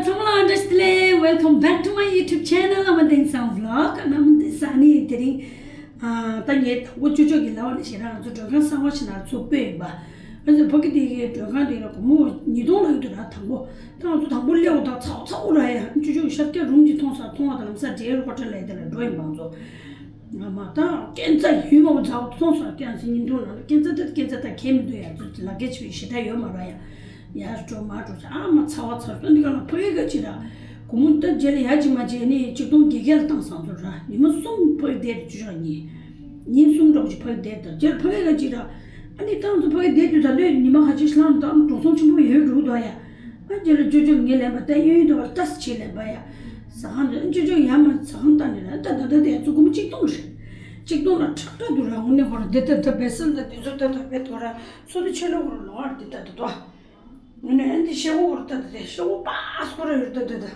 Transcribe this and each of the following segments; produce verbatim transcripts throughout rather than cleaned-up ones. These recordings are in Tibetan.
ཚང་མ་ལ་བཀྲ་ཤིས་བདེ་ལེགས། Welcome back to my YouTube channel, Amandae Sang Vlog. Amandae Sang་ནི་དེ་རིང་ཨ་ད་ངས་དང་པོ་ཅོ་ཅོ་གི་ལབ་པ་ནང་བཞིན་རང་ཚོ་མགྲོན་ཁང་གསར་པ་ཞིག་ནང་ཚུར་སྤོས་ཡིན་པ། ང་ཚོ་ཕ་གི་དེ་གའི་མགྲོན་ཁང་དེ་ལ་སྒོར་མོ་ཉིས་སྟོང་ལ་ཡོད་དུ་ར། དང་པོ་ད་ང་ཚོ་དང་པོ་སླེབས་པ་དང་ཚ་བོ་ཚ་བོ་ར་ཡ། ཅོ་ཅོ་གི་ཤར་སྐྱ་རུམ་གྱི་མཐོང་ས་མཐོང་བ་དང་ལམ་སང་ཌེ་ཧེཌ་ཀོ་ཊར་ལ་དེ་ལ་འགྲོ་ཡིན་པ་ང་ཚོ། ང་མ་དང་སྐྱེ་འཚར་ཡུལ་མ་བུ་ཚ་བོ་མཐོང་སོང་། སྐྱེ་འཚར་ཉིན་དུ་ལ་སྐྱེ་འཚར་ད་སྐྱེ་འཚར་ད་ཁྱད་མི་འདུག་ཡ། ཚོ་ལ་སྐད་ཆ་བའི་ཞེ་དྲག་ཡོད་མ་ར་ཡ། ཡར་འགྲོ་མར་འགྲོ་ཆ་ཨ་མ་ཚ་བ་ཚ་བ་འདི་ག་ལ་ཕ་གི་ག་ཅི་ར། སྒོར་མོ་ད་རྗེས་ལ་ཡ་ཅི་མ་བྱས་ནི་ཆིག་སྟོང་བརྒྱད་བརྒྱ་ལ་བཏང་སང་ཚོ་ར། ཉི་མ་གསུམ་ཕ་གི་བསྡད་དུ་ཅི་ར་ཉིན། ཉིན་གསུམ་འགྲོ་ཅི་ཕ་གི་བསྡད་ད་རྗེས་ལ་ཕ་གི་ག་ཅི་ར། ཨ་ནི་བཏང་ཚོ་ཕ་གི་བསྡད་དུས་ད་ལོས་ཉི་མ་ཁ་ཅིག་ལྷང་ད་འགྲོ་སོང་ཆེན་པོ་ཡོད་འགྲོ་དོ་ཡ། ཨ་རྗེས་ལ་ཅོ་ཅོ་ངས་ལེན་པ་ད་གཡས་གཡོན་དུ་བ་ལ་ཏས་ཆེ་ལེན་པ་ཡ། ཟ་ཁང་དུ་ཅོ་ཅོ་ཡ་མ་ཟ་ཁང་ལྟ་ནི་ར་ད་ད་ད་དེ་ཚོ་སྒོར་མོ་ཆིག་སྟོང་རེད། ཆིག་སྟོང་ལ་ཁྲག་ཁྲག་འདུག་ར། དངོས་གནས་ཧོ་ར་དེ་ད་ད་བེ་སལ་ད་དེ་ཚོ་ད་ད་བེ་དོ་ར་སོ་དེ་ཆེ་ལོ་ཧོ་ར་ལོ་ཨར་དེ་ད་ད་དོ། ངས་ནས་ཨ་འདི་ཤེལ་སྒོ་སྐོར་ལྟ་དེ་ཤེལ་སྒོ་པ་སྐོར་རེ་ལྟ་དེ་ད།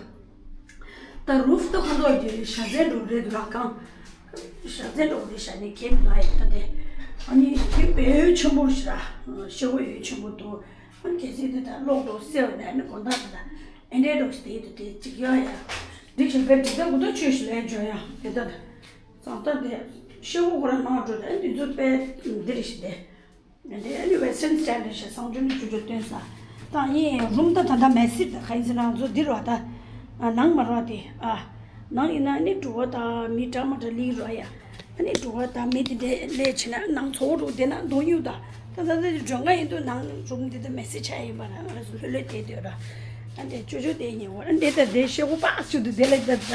ད་རུབ་ཏོ་ཁ་དོག་གི་ཞྭ་རྫས་འགྲོ་རེད་འདུག་ལ་གང་། ཞྭ་རྫས་འགྲོ་རེད་ཞྭ་ནས་ཁྱེར་མ་ཡིན་ད་དེ། ཨ་ནི་དེ་བེའུ་ཆེན་པོ་ཞིག་ར། ཤེལ་སྒོ་ཡོད་ཆེན་པོ་འདུག་ཨ་ནི་གལ་སྲིད་དེ་ད་གློག་འགྲོ་སེ་བ་ནས་ཨ་ནི་དགོང་དག་དེ་ད་ཨེ་འདྲས་འགྲོ་ཞིག་དེ་དུ་དེ་ཅིག་ཡོད་ཡ། འགྲིག་ཞིག་བེ་འགྲིག་ད་གུ་ད་ཆོས་ཞིག་ལས་འཇོན་ཡ་དེ་ད་ད། གཙང་ཏ་དེ་ཤེལ་སྒོ་ཁོ་ར་ནང་འགྲོ་དེ་ཨ་ནི་དེ་ཚོ་དཔེ་འདི་རེད་ཞིག་དེ། དེ་ཨ་ནི་Western Standard ཞེས་གསང་སྤྱོད་ནི་ཅུ་ཅུ་སྟོན་ས། ད་ཡིན་རུམ་ད་ད་ད་མེ་སི་ད་ཁ་ཡིན་ཟེར་ན་ང་ཚོ་འདི་རུ་བ་ད། ནང་མ་རུ་བ་དེ་ཨ། ནང་ཡིན་ན་ཨ་ནི་འགྲོ་བ་ད་མི་འདྲ་མ་འདྲ་ལི་རུ་བ་ཡ། ཨ་ནི་འགྲོ་བ་ད་མི་དེ་འདྲ་ལས་བྱེད་ན་ནང་ཚོ་རུ་དེ་ན་གདོང་ཡུ་ད། ད་ད་ད་འགྲོ་ང་ཡིན་དུ་ནང་རུམ་དེ་ད་མེ་སི་ཆ་ཡིན་པ་ན་ང་ཚོ་ལྷོད་ལྷོད་དེ་དེ་ར། ཨ་འདི་ཅུ་ཅུ་དེ་ཉེ་བ་ཨ་འདི་ད་དེ་ཤེ་བོ་པ་ཅུ་དུ་དེ་ལ་ད་ད།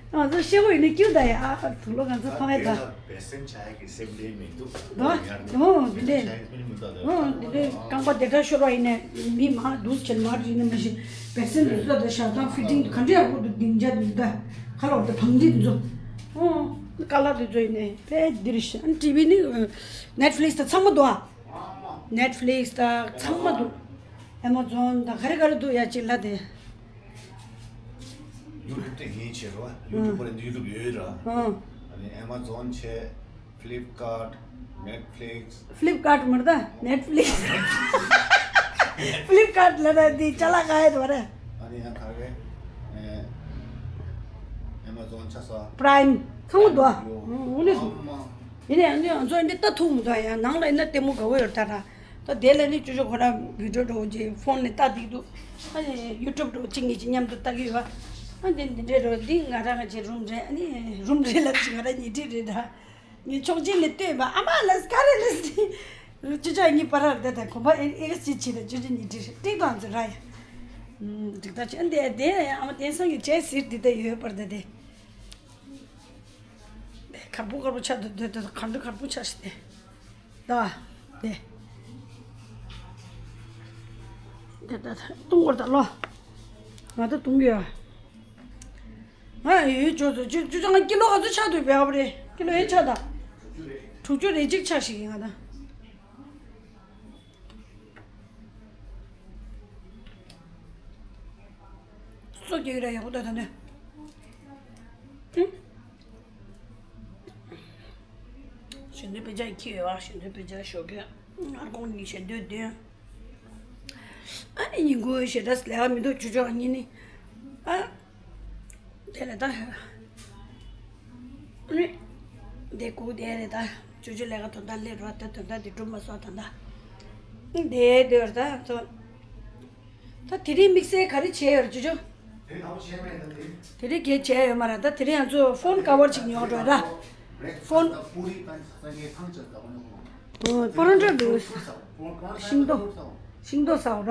ང་ཚོ་ཤེ་བོ་ཡིན་ན་ཀྱུ་ད་ཡ་ཨ་དུ་ལོ་ང་ཚོ་ཕ་མེད་ད། བེ་སེམས་ཆ་ཡ་གི་སེམས་ལྡན་མི་འདུག་ད་ཡོང་འདི་འདྲས། ཆ་ཡ་མི་མི་འདུག་ད་ད། ཡོང་འདི་འདྲས་རྐང་པ་དེ་འདྲ་ཤོར་བ་ཡིན་ན་མི་མ་འདུག་ཆེན་མ་རེད་ན་མི་ཤི་བེ་སེམས་འདི་ཚོ་ད་ཤ་ཐང་ཕི་ཊིང་ག་འདྲས་ཡག་པོ་འདུག་སྡིངས་ཆ་འདི་ད་ཁ་ལོ་ད་བང་འདི་འདི་ཚོ་ཀ་ལ་འདི་ཚོ་ཡིན་ནས་ཕེ་འདི་རེད་ཤི་ཨ་ཊི་ཝི་ནི་Netflix་ད་ཚང་མ་འདུག་ཨ། Netflix་ད་ཚང་མ་འདུག Amazon་ད་ག་རེ་ག་རེ་འདུག་ཡ་གཅིག་ལ་དེ། YouTube་དེ་ངས་བྱེད་རོགས། YouTubeབར་འདི་YouTube་ཡོད་ར། ཨང་། ཨ་ནི་Amazon་བྱས། Flipkart། Netflix། Flipkart་མར་ད་Netflix། Flipkart་ལ་ད་འདི་ཅ་ལག་ག་ཡོད་ར། ཨ་ནི་ཡང་ག་རེ། Amazon་ཆ་ས། Prime་ཚང་མ་འདུག་ཨ། ཡོད། ཨུ་ནི་སུ། ཨ་མ། ཡིན་ནའི་ཨ་ནི་ང་ཚོ་འདི་ལྟ་ཐུབ་མི་འདུག་ཡ། ནང་ལ་ཡིན་ན་ལྟད་མོ་དགའ་བོ་ཡོད་ད་ར། ད་དེ་ལ་ནི་ཅོ་ཅོ་ཁོ་རང་བི་ཌིའོ་འདྲ་བོ་ཅིག་ཕོན་ནས་ལྟ་བསྡད་འདུག་ཨ་ནི་ཡུ་ཊུབ་འདྲ་བོ་གཅིག་གཉིས་ཅིག་མཉམ་དུ་ལྟ་གི་ཡོད། ཨ་འདི་འདི་འདྲའི་འདྲ་བོ་འདི་ང་རང་གི་རུམ་རེད། ཨ་ནི་རུམ་རེད་ལབ་ཅིག་ང་རང་ཉལ་ཁྲི་རེད་ད། ངས་ཕྱོགས་གཅིག་ནས་ལྟོས་པ་ཨ་མ་ལབ་ག་རེ་ལབ་ཅོ་ཅོ་གཉིས་བར་ར་བསྡད་དང་གོམ་པ་ཨེ་ཨེ་ཅིག་བྱས་ད་ཅོ་ཅོ་ཉལ་ཁྲི་རེད་ཏིག་ཏང་ཚོ་ར་ཡ། འགྲིག་ད་ཅི་ཨ་འདི་དེ་ཨ་མ་བསྟན་སང་གི་ཅེ་ཟེར་འདི་ད་ཡོད་པར་ད་དེ། དེ་གར་པོ་གར་པོ་ཆགས་འདུག་དེ་དེ་གར་འདུག་གར་པོ་ཆགས་ཤི་དེ། ད་དེ། དེ་ད་ད་བཏུང་བར་ད་ལོ། ང་ད་བཏུང་གི་ཡོད། ང་ཡོད་ཅོ་ཚོ་ཅུ་ཅུ་ཅང་ཀི་ལོ་ག་ཚོད་ཆགས་འདུག་བེ་ཨབ་རེད་ཀི་ལོ་ཡེ་ཆགས་ད། དྲུག་ཅུ་རེ་གཅིག་ཆགས་ཤི་གི་ང་ད། སོ་སྐྱེ་གི་ར་ཡག་པོ་ད་ད་ནི། ཞལ་འདོན་དཔེ་ཆ་ཁྱི་ཡོད་བ། ཞལ་འདོན་དཔེ་ཆ་ཞོགས་ཀས་སྔར་གོང་གི་ཞལ་འདོན་འདོན། ཨ་ནི་ཉིན་གུང་ཞེ་དྲག་ལས་ཀ་མི་འདུག་ཅུ་ཅོ་གཉིས་ནི། ཨ། དེ་ལས་ད། ཨ་ནི། དེ་སྒུག་དེ་ལས་ད། ཅུ་ཅོ་ལས་ཀ་དོན་དག་སླེབས་རོགས་ད་དོན་དག་དེ་སྒྲུབ་མ་སོང་ད་ད། དེ་དེ་བར་ད་ཚོ། ད་དེ་རིང་དམིགས་བསལ་ག་རེ་བྱས་ཡོད་རེད་ཅོ་ཅོ། དེ་རིང་གལ་བྱས་ཡོད་མ་རེད། ད་དེ་རིང་ང་ཚོ་ཕོན་ཀ་བར་ཅིག་ཉོ་འགྲོ་ད། ཕོན། པོ་རོ་འདྲ་འདུག་ཤིང་ཏོག་ཤིང་ཏོག་ཟ་འོ་ར།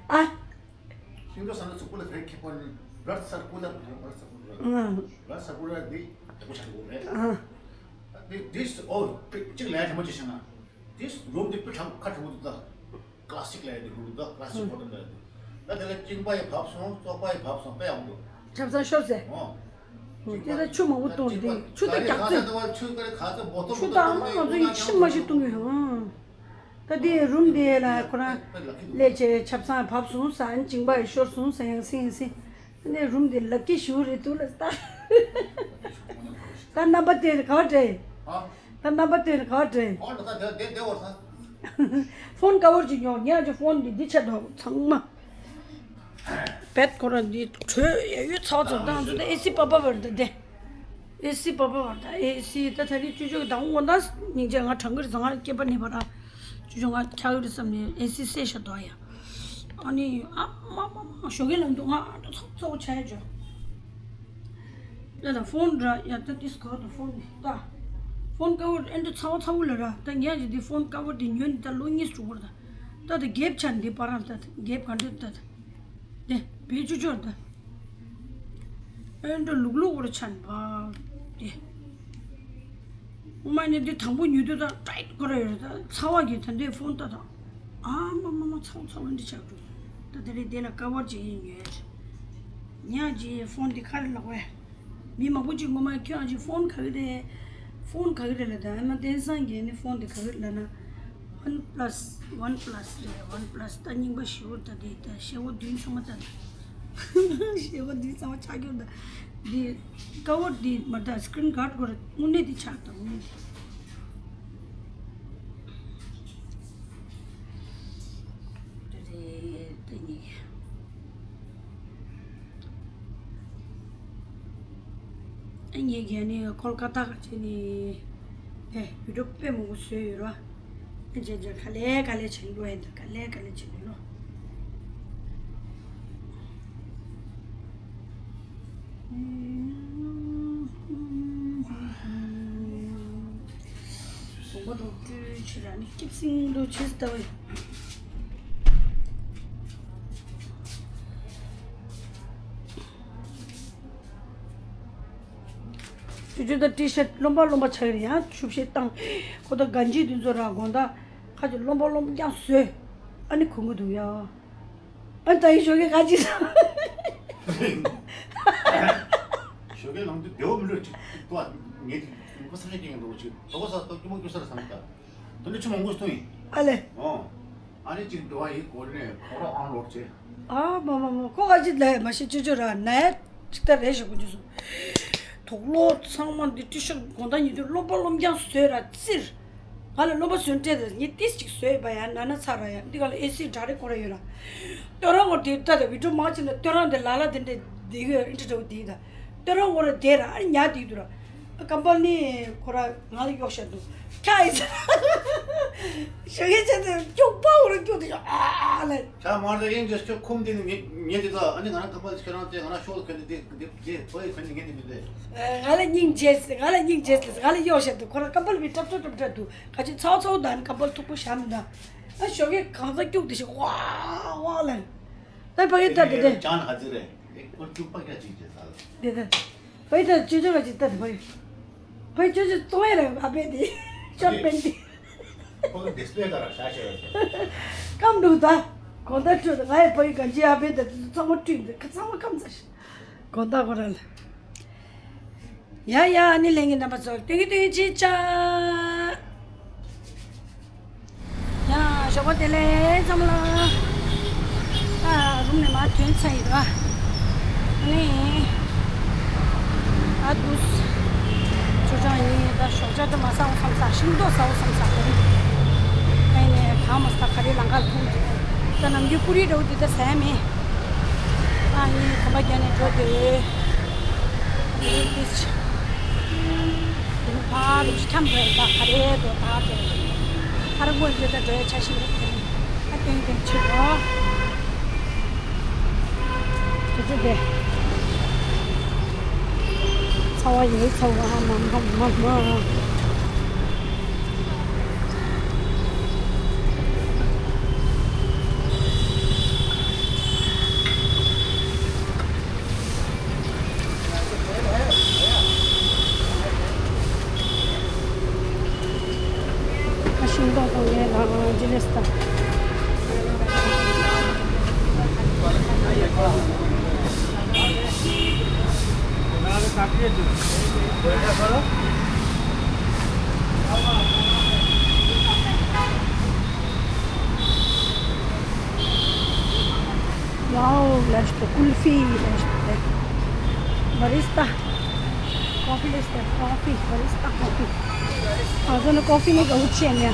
ཨ། ཤིང་ཏོག་ཟ་ན་ཚུར་ཁོ་ལ་བྷི་ལེད་ཁེ་པོ་ནི་བྷི་ལེད་སར་ཀུ་ལར་བྷི་ལེད་སར་ཀུ་ལར་བྷི་ལེད་སར་ཀུ་ལར་འདི་དེ་པོ་ཆགས་འགྲོ་རེད། ཨ། འདི་འདི་ཨོ་གཅིག་ལས་དྲང་མོ་ཅིག་བྱས་ན། དེ་རུམ་དེ་དཔེ་གྲང་ཁ་གྲང་མོ་འདུག་ད། ཀ་ལ་སི་ཀིག་ལ་ཡ་དེ་རུམ་འདུག་ད། ཀ་ལ་སི་ཀིག་ཧོ་ཊེལ་ལ་ཡ་དེ། ད་དེ་ལ་གཅིན་པ་ཡི་བབས་སོང་། བཙོག་པ་ཡི་བབས་སོང་། དཔེ་ཡག་པོ་འདུག་ཆབ་གསང་ཤོར་ཟེར། ཨོ། ཨོ་དེ་ད་ཆུ་མང་པོ་བཏུང་དེ་ཆུ་ད་རྒྱག་ཚེ། ཆུ་ད་ཨ་མ་ང་ཚོ་ཡིན་ཤི་མ་ཤི་བཏུང་གི་ཧང་། ད་དེ་རུམ་དེ་ལ་ཁོ་རང་ལས་བྱེད་ཆབ་གསང་བབས་སོང་ས་གཅིན་པ་ཡི་ཤོར་སོང་ས་ཡང་སེ་ཡང་སེ། ནས་རུམ་དེ་ལག་ཀི་ཞུ་རེད་འདུག་ལ་ད། ད་རྣམ་པ་དེ་ག་བ་འདྲེ། ད་རྣམ་པ་དེ་ག་བ་འདྲེ། ཨོ་ད་དེ་དེ་དེ་བར་ས། ཕོན་ཀ་བར་ཅིག་ཉོ། ངས་ཀྱི་ཕོན་འདི་འདི་ཆ་དང་ཚང་མ། བེད་ཁོ་རང་འདི་གྲོས་ཡ་ཡོད་ཚ་ཚ་དང་ཚོ་ད་ཨེ་སི་པ་པ་བར་ད་དེ། ཨེ་སི་པ་པ་བར་ད་ཨེ་སི་ད་ད་རིང་ཅུ་ཅུ་དང་འོ་ད་སྙིང་རྗེ་ང་གྲང་གིར་བཟང་ང་སྐྱེས་པ་ནི་བར་ཅུ་ཅུ་ང་ཁྱག་གིར་བསམ་ནས་ཨེ་སི་སེ་ཤ་དོ་ཡ། ཨ་ནི་ཨ་མ་མ་མ་ཞོགས་ཀས་ལ་འདུག་ང་ཨ་ད་ཚ་ཚ་བོ་ཆ་ཡ་ཇོ། ད་ད་ཕོན་ར་ཡ་ད་ཏིས་གོ་ད་ཕོན་ནི་ད། ཕོན་ཀ་བར་ཨེ་འདྲ་ཚ་བ་ཚ་བོ་ལ་ར་ད་ངས་ཀྱི་འདི་ཕོན་ཀ་བར་འདི་ཉོས་ནི་ད་ལོ་གཉིས་འགྲོ་གི་རེད་ད། ད་ད་རྒྱེབ་ཆ་འདི་པ་ར་ད་རྒྱེབ་ག་འདྲ་ད་ད། དེ་བེད་ཅུ་ཅོར་ད། ཨེ་འདྲ་ལུག་ལུག་བར་ཆ་ནི་བ། དེ། ཨོ་མ་ནི་འདི་དང་པོ་ཉོས་དུས་ད་ཊའིཊ་ཁོ་ར་ཡོད་རེད་ད་ཚ་བ་གི་ད་འདི་ཕོན་ད་ད། ཨ་མ་མ་མ་ཚ་བོ་ཚ་བོ་འདི་ཆགས་འགྲོ། ད་དེ་རིང་དེ་ལ་ཀ་བར་ཅིག་ཡིན་ཡོད། ཉག་ཅིག་ཕོན་འདི་ག་རེ་ལབ་དགོས། མི་མང་པོ་ཅིག་ངོ་མ་ཁྱོད་ཨ་ཅིག་ཕོན་ག་གི་རེད། ཕོན་ག་གི་རེད་ལབ་ད་ཨ་མ་བསྟན་སངས་རྒྱས་ནི་ཕོན་འདི་ག་གི་རེད་ལབ་ན། ཝན་པ་ལ་སི་ཝན་པ་ལ་སི་རེད། ཝན་པ་ལ་སི་ད་རྙིང་པ་ཞེ་པོ་ད་དེ་ད་ཤེལ་སྒོ་མདུན་ཚང་མ་ད་ད། ཤེལ་སྒོ་མདུན་ཚང་མ་ཆག་རྒྱུ་ད། འདི་ཀ་བར་འདི་མ་ད་སི་ཀི་རིན་གྷར་ཌི་དགོས་རེད། དངོས་གནས་འདི་ཆག་ད་དངོས་གནས་འདི། དེ་རེད་དེ་ནི། ཨ་ངས་རྒན་ནི་ཀོལ་ཀ་ཏ་ག་ཅེ་ནི། ཨེ་བི་ཌིའོ་དཔེ་མང་པོ་བཟོས་ཡོད་ར། ཨ་ཅེ་ཅེ་ག་ལེ་ག་ལེ་བྱེད་ལོ་ཡིན་ད་ག་ལེ་ག་ལེ་བྱེད་ལོ། བུམ་པ་རུ་སྤྲུལ་ཕྱིར་ར་ནི་སྐྱིབས་སེང་རུ་ཕྱིར་ལྟ་བའི། ཆུ་ཆུ་དང་ཊི་ཤར་རློན་པ་རློན་པ་ཆགས་རེད་ཡང་ཆུ་བཤལ་བཏང་། ཁོ་ད་གན་ཇི་དེ་ཚོ་ར་དགོང་དག་ཁ་ཆུ་རློན་པ་རློན་པ་རྐྱང་བཟོས། ཨ་ནི་གོན་གི་འདུག་ཡ། ཨ་ད་ཡི་ཞོགས་ཀས་ག་ཅི་ཟ། ཞོགས་ཀས་ལངས་དུས་བདེ་བོ་མི་འདུག་ཅིག་ཏུ་ངས་ཅིག་ཁོ་སང་ཉིན་སྐྱེ་ཡིན་འདུག་ཅིག་དོ་གོ་ས་དོ་སྐྱིད་མོ་སྐྱོ་ས་ར་བསམ་གི་ད། དོ་འདི་ཆུ་མང་པོ་སྟོན་ཡིན། ཨ་ལེ། ཨོ། ཨ་ནི་ཅིག་འགྲོ་བ་ཡིན་གོ་ནས་ཁོ་ར་ཨང་ལོག་ཅེ། ཨ་མ་མ་མ་ཁོ་ག་ཅི་ལས་མ་ཤེས་ཅོ་ཅོ་ར་ནས་ཅིག་ད་རེ་ཞིག་གོ་རྒྱུ་སོང་། དོག་ལོ་ཚང་མ་འདི་ཊི་ཤར་དགོང་དག་ཉིན་དུ་རློན་པ་རློན་རྐྱང་བཟོས་ར་བཙིར། ང་ལ་རློན་པ་བཟོས་སྤྲད་དེ་ངས་ཏིས་ཅིག་བཟོས་པ་ཡ་ན་ན་ཚ་ར་ཡ་འདི་ག་ལ་ཨེ་སི་འདྲ་རེ་ཁོ་ར་ཡོད་ར། སྟོད་ར་ངོ་དེ་ལྟ་དང་བི་ཌིའོ་མང་ཆེ་ན་སྟོད་ར་འདི་ལ་ལ་དེ་འདྲ་བསྡད་ཡོད་ཨིན་ཊི་འདྲ་བོ་དེ་ཡིན་ད། སྟོད་ར་ངོ་ར་བསྡད་ར་ཨ་ཉ་དེ་ཡིན་འདུག་ར། ཀམ་པ་ནི་ཁོ་ར་ང་ལ་གཡོག་བཤད་འདུག་ཁྱ་ཡིན་ས། ཞོགས་ཀས་བྱས་ཏེ་སྐྱུག་པ་འོ་ར་སྐྱུག་དེ་ཤོག་ཨ་ཨ་ལ། ཁྱ་མར་ད་ཨིན་ཇེས་ཁྱོད་ཁུམ་དེ་ནི་ངེད་ངེད་དེ་ད་ཨ་ནི་ང་རང་ཀམ་པ་ཁྱོད་རང་དེ་ང་རང་ཤོག་ལ་ཁྱོད་དེ་དེ་དེ་དེ་ཕོ་ཡི་ཁྱོད་ནི་ངེད་དེ་མི་དེ། ང་ལ་སྙིང་རྗེ་ང་ལ་སྙིང་རྗེ་ལ་ང་ལ་གཡོག་བཤད་འདུག་ཁོ་ར་ཀམ་པ་ལ་བི་ཀྲབ་ཀྲབ་ཀྲབ་ཀྲབ་འདུག་ག་ཅི་ཚའོ་ཚའོ་ད་ནི་ཀམ་པ་ལ་མཐུག་པོ་བཞག་མི་ད། ཨ་ཞོགས་ཀས་གང་ས་སྐྱུག་དེ་ཤོག་ཝ་ཝ་ལ། ད་ཕ་གི་ད་དེ་དེ། ཅང་ཧ་ཙི་རེད། ཁོ་སྐྱུག་པ་ཁྱ་ཅིག་བྱེད་ས་ལ། དེ་དེ། ཕ་གི་ད་ཅི་ཅོ་ག་ཅིག་ད་དེ་ཕ་གི། ཕ་གི་ཅོ་ཅོ་གཏོང་ཡ་རེད་ཨ་ཕས་དེ། ཤོར་པན་དེ། ཁོ་གི་ཌིས་པ་ལེ་ག་ར་ཤ་ཤ་ཡོད་ས། སྐམ་འདུག་ད། གོང་ད་སྤྲོད་ང་ཡི་ཕ་གི་ག་ཅི་ཨ་ཕས་ད་དེ་ཚང་མ་བཀྲུས་འདུག་ཁ་ཚང་མ་སྐམ་ཚར་ཤག་གོང་ད་ཁོ་ར་ལ། ཡ་ཡ་ཨ་ནི་ལྷན་རྒྱས་རྣམ་པ་ཚོ་སྟོན་གི་སྟོན་གི་ཅི་ཅ། ཡ་ཞོགས་པ་བདེ་ལེགས་ཚང་མ་ལ། ཨ་རུམ་ནས་མར་ཐོན་ཚར་ཡིན་ར། ཨ་ནི། ཨ་དུས། ཅོ་ཅང་ཡིན་ད་ཞོགས་ཇ་དེ་མ་ཟ་འོ་བསམ་ས་ཤིང་ཏོག་ཟ་འོ་བསམ་ས་དེ་རིང་། ཨ་ནི་གང་མ་ཟ་ག་རེ་ལང་ཀར་ཐུག་ད་ནམ་རྒྱུན་ཀུ་རེ་འདྲ་བོ་དེ་ད་ཟ་ཡ་མེད། ཨ་ནི་གོམ་པ་བརྒྱབ་ནས་འགྲོ་དེ། དེ་ནི་ཕར་འཁྱམས་འགྲོ་ཡིན་པ་ག་རེ་འགྲོ་ད་དེ། ཕར་སྔོན་འགྲོ་ད་འགྲོ་ཡ་ཆ་ཤིང་རེད་དེ་རིང་། ཨ་ཏན་ཏན་ཕྱིར་རོ། དེ་ཚོ་དེ། ཚ་བ་ཡོད་ཚ་བ་ཨ་མ་མ་མ་མ། ཤིང་ཏོག་དང་ངའི་ལ་ཇི་ལེ་སི་དང་། Wow, ལས་ཏེ་ཀུལ་ཕི་ལས་ཏེ་བ་རི་སྟ། ཀོ་ཕི་ལས་ཏེ་ཀོ་ཕི་བ་རི་སྟ་ཀོ་ཕི། ཨ་ཟོ་ནི་ཀོ་ཕི་ནི་ག་འུ་ཆེ་ནི།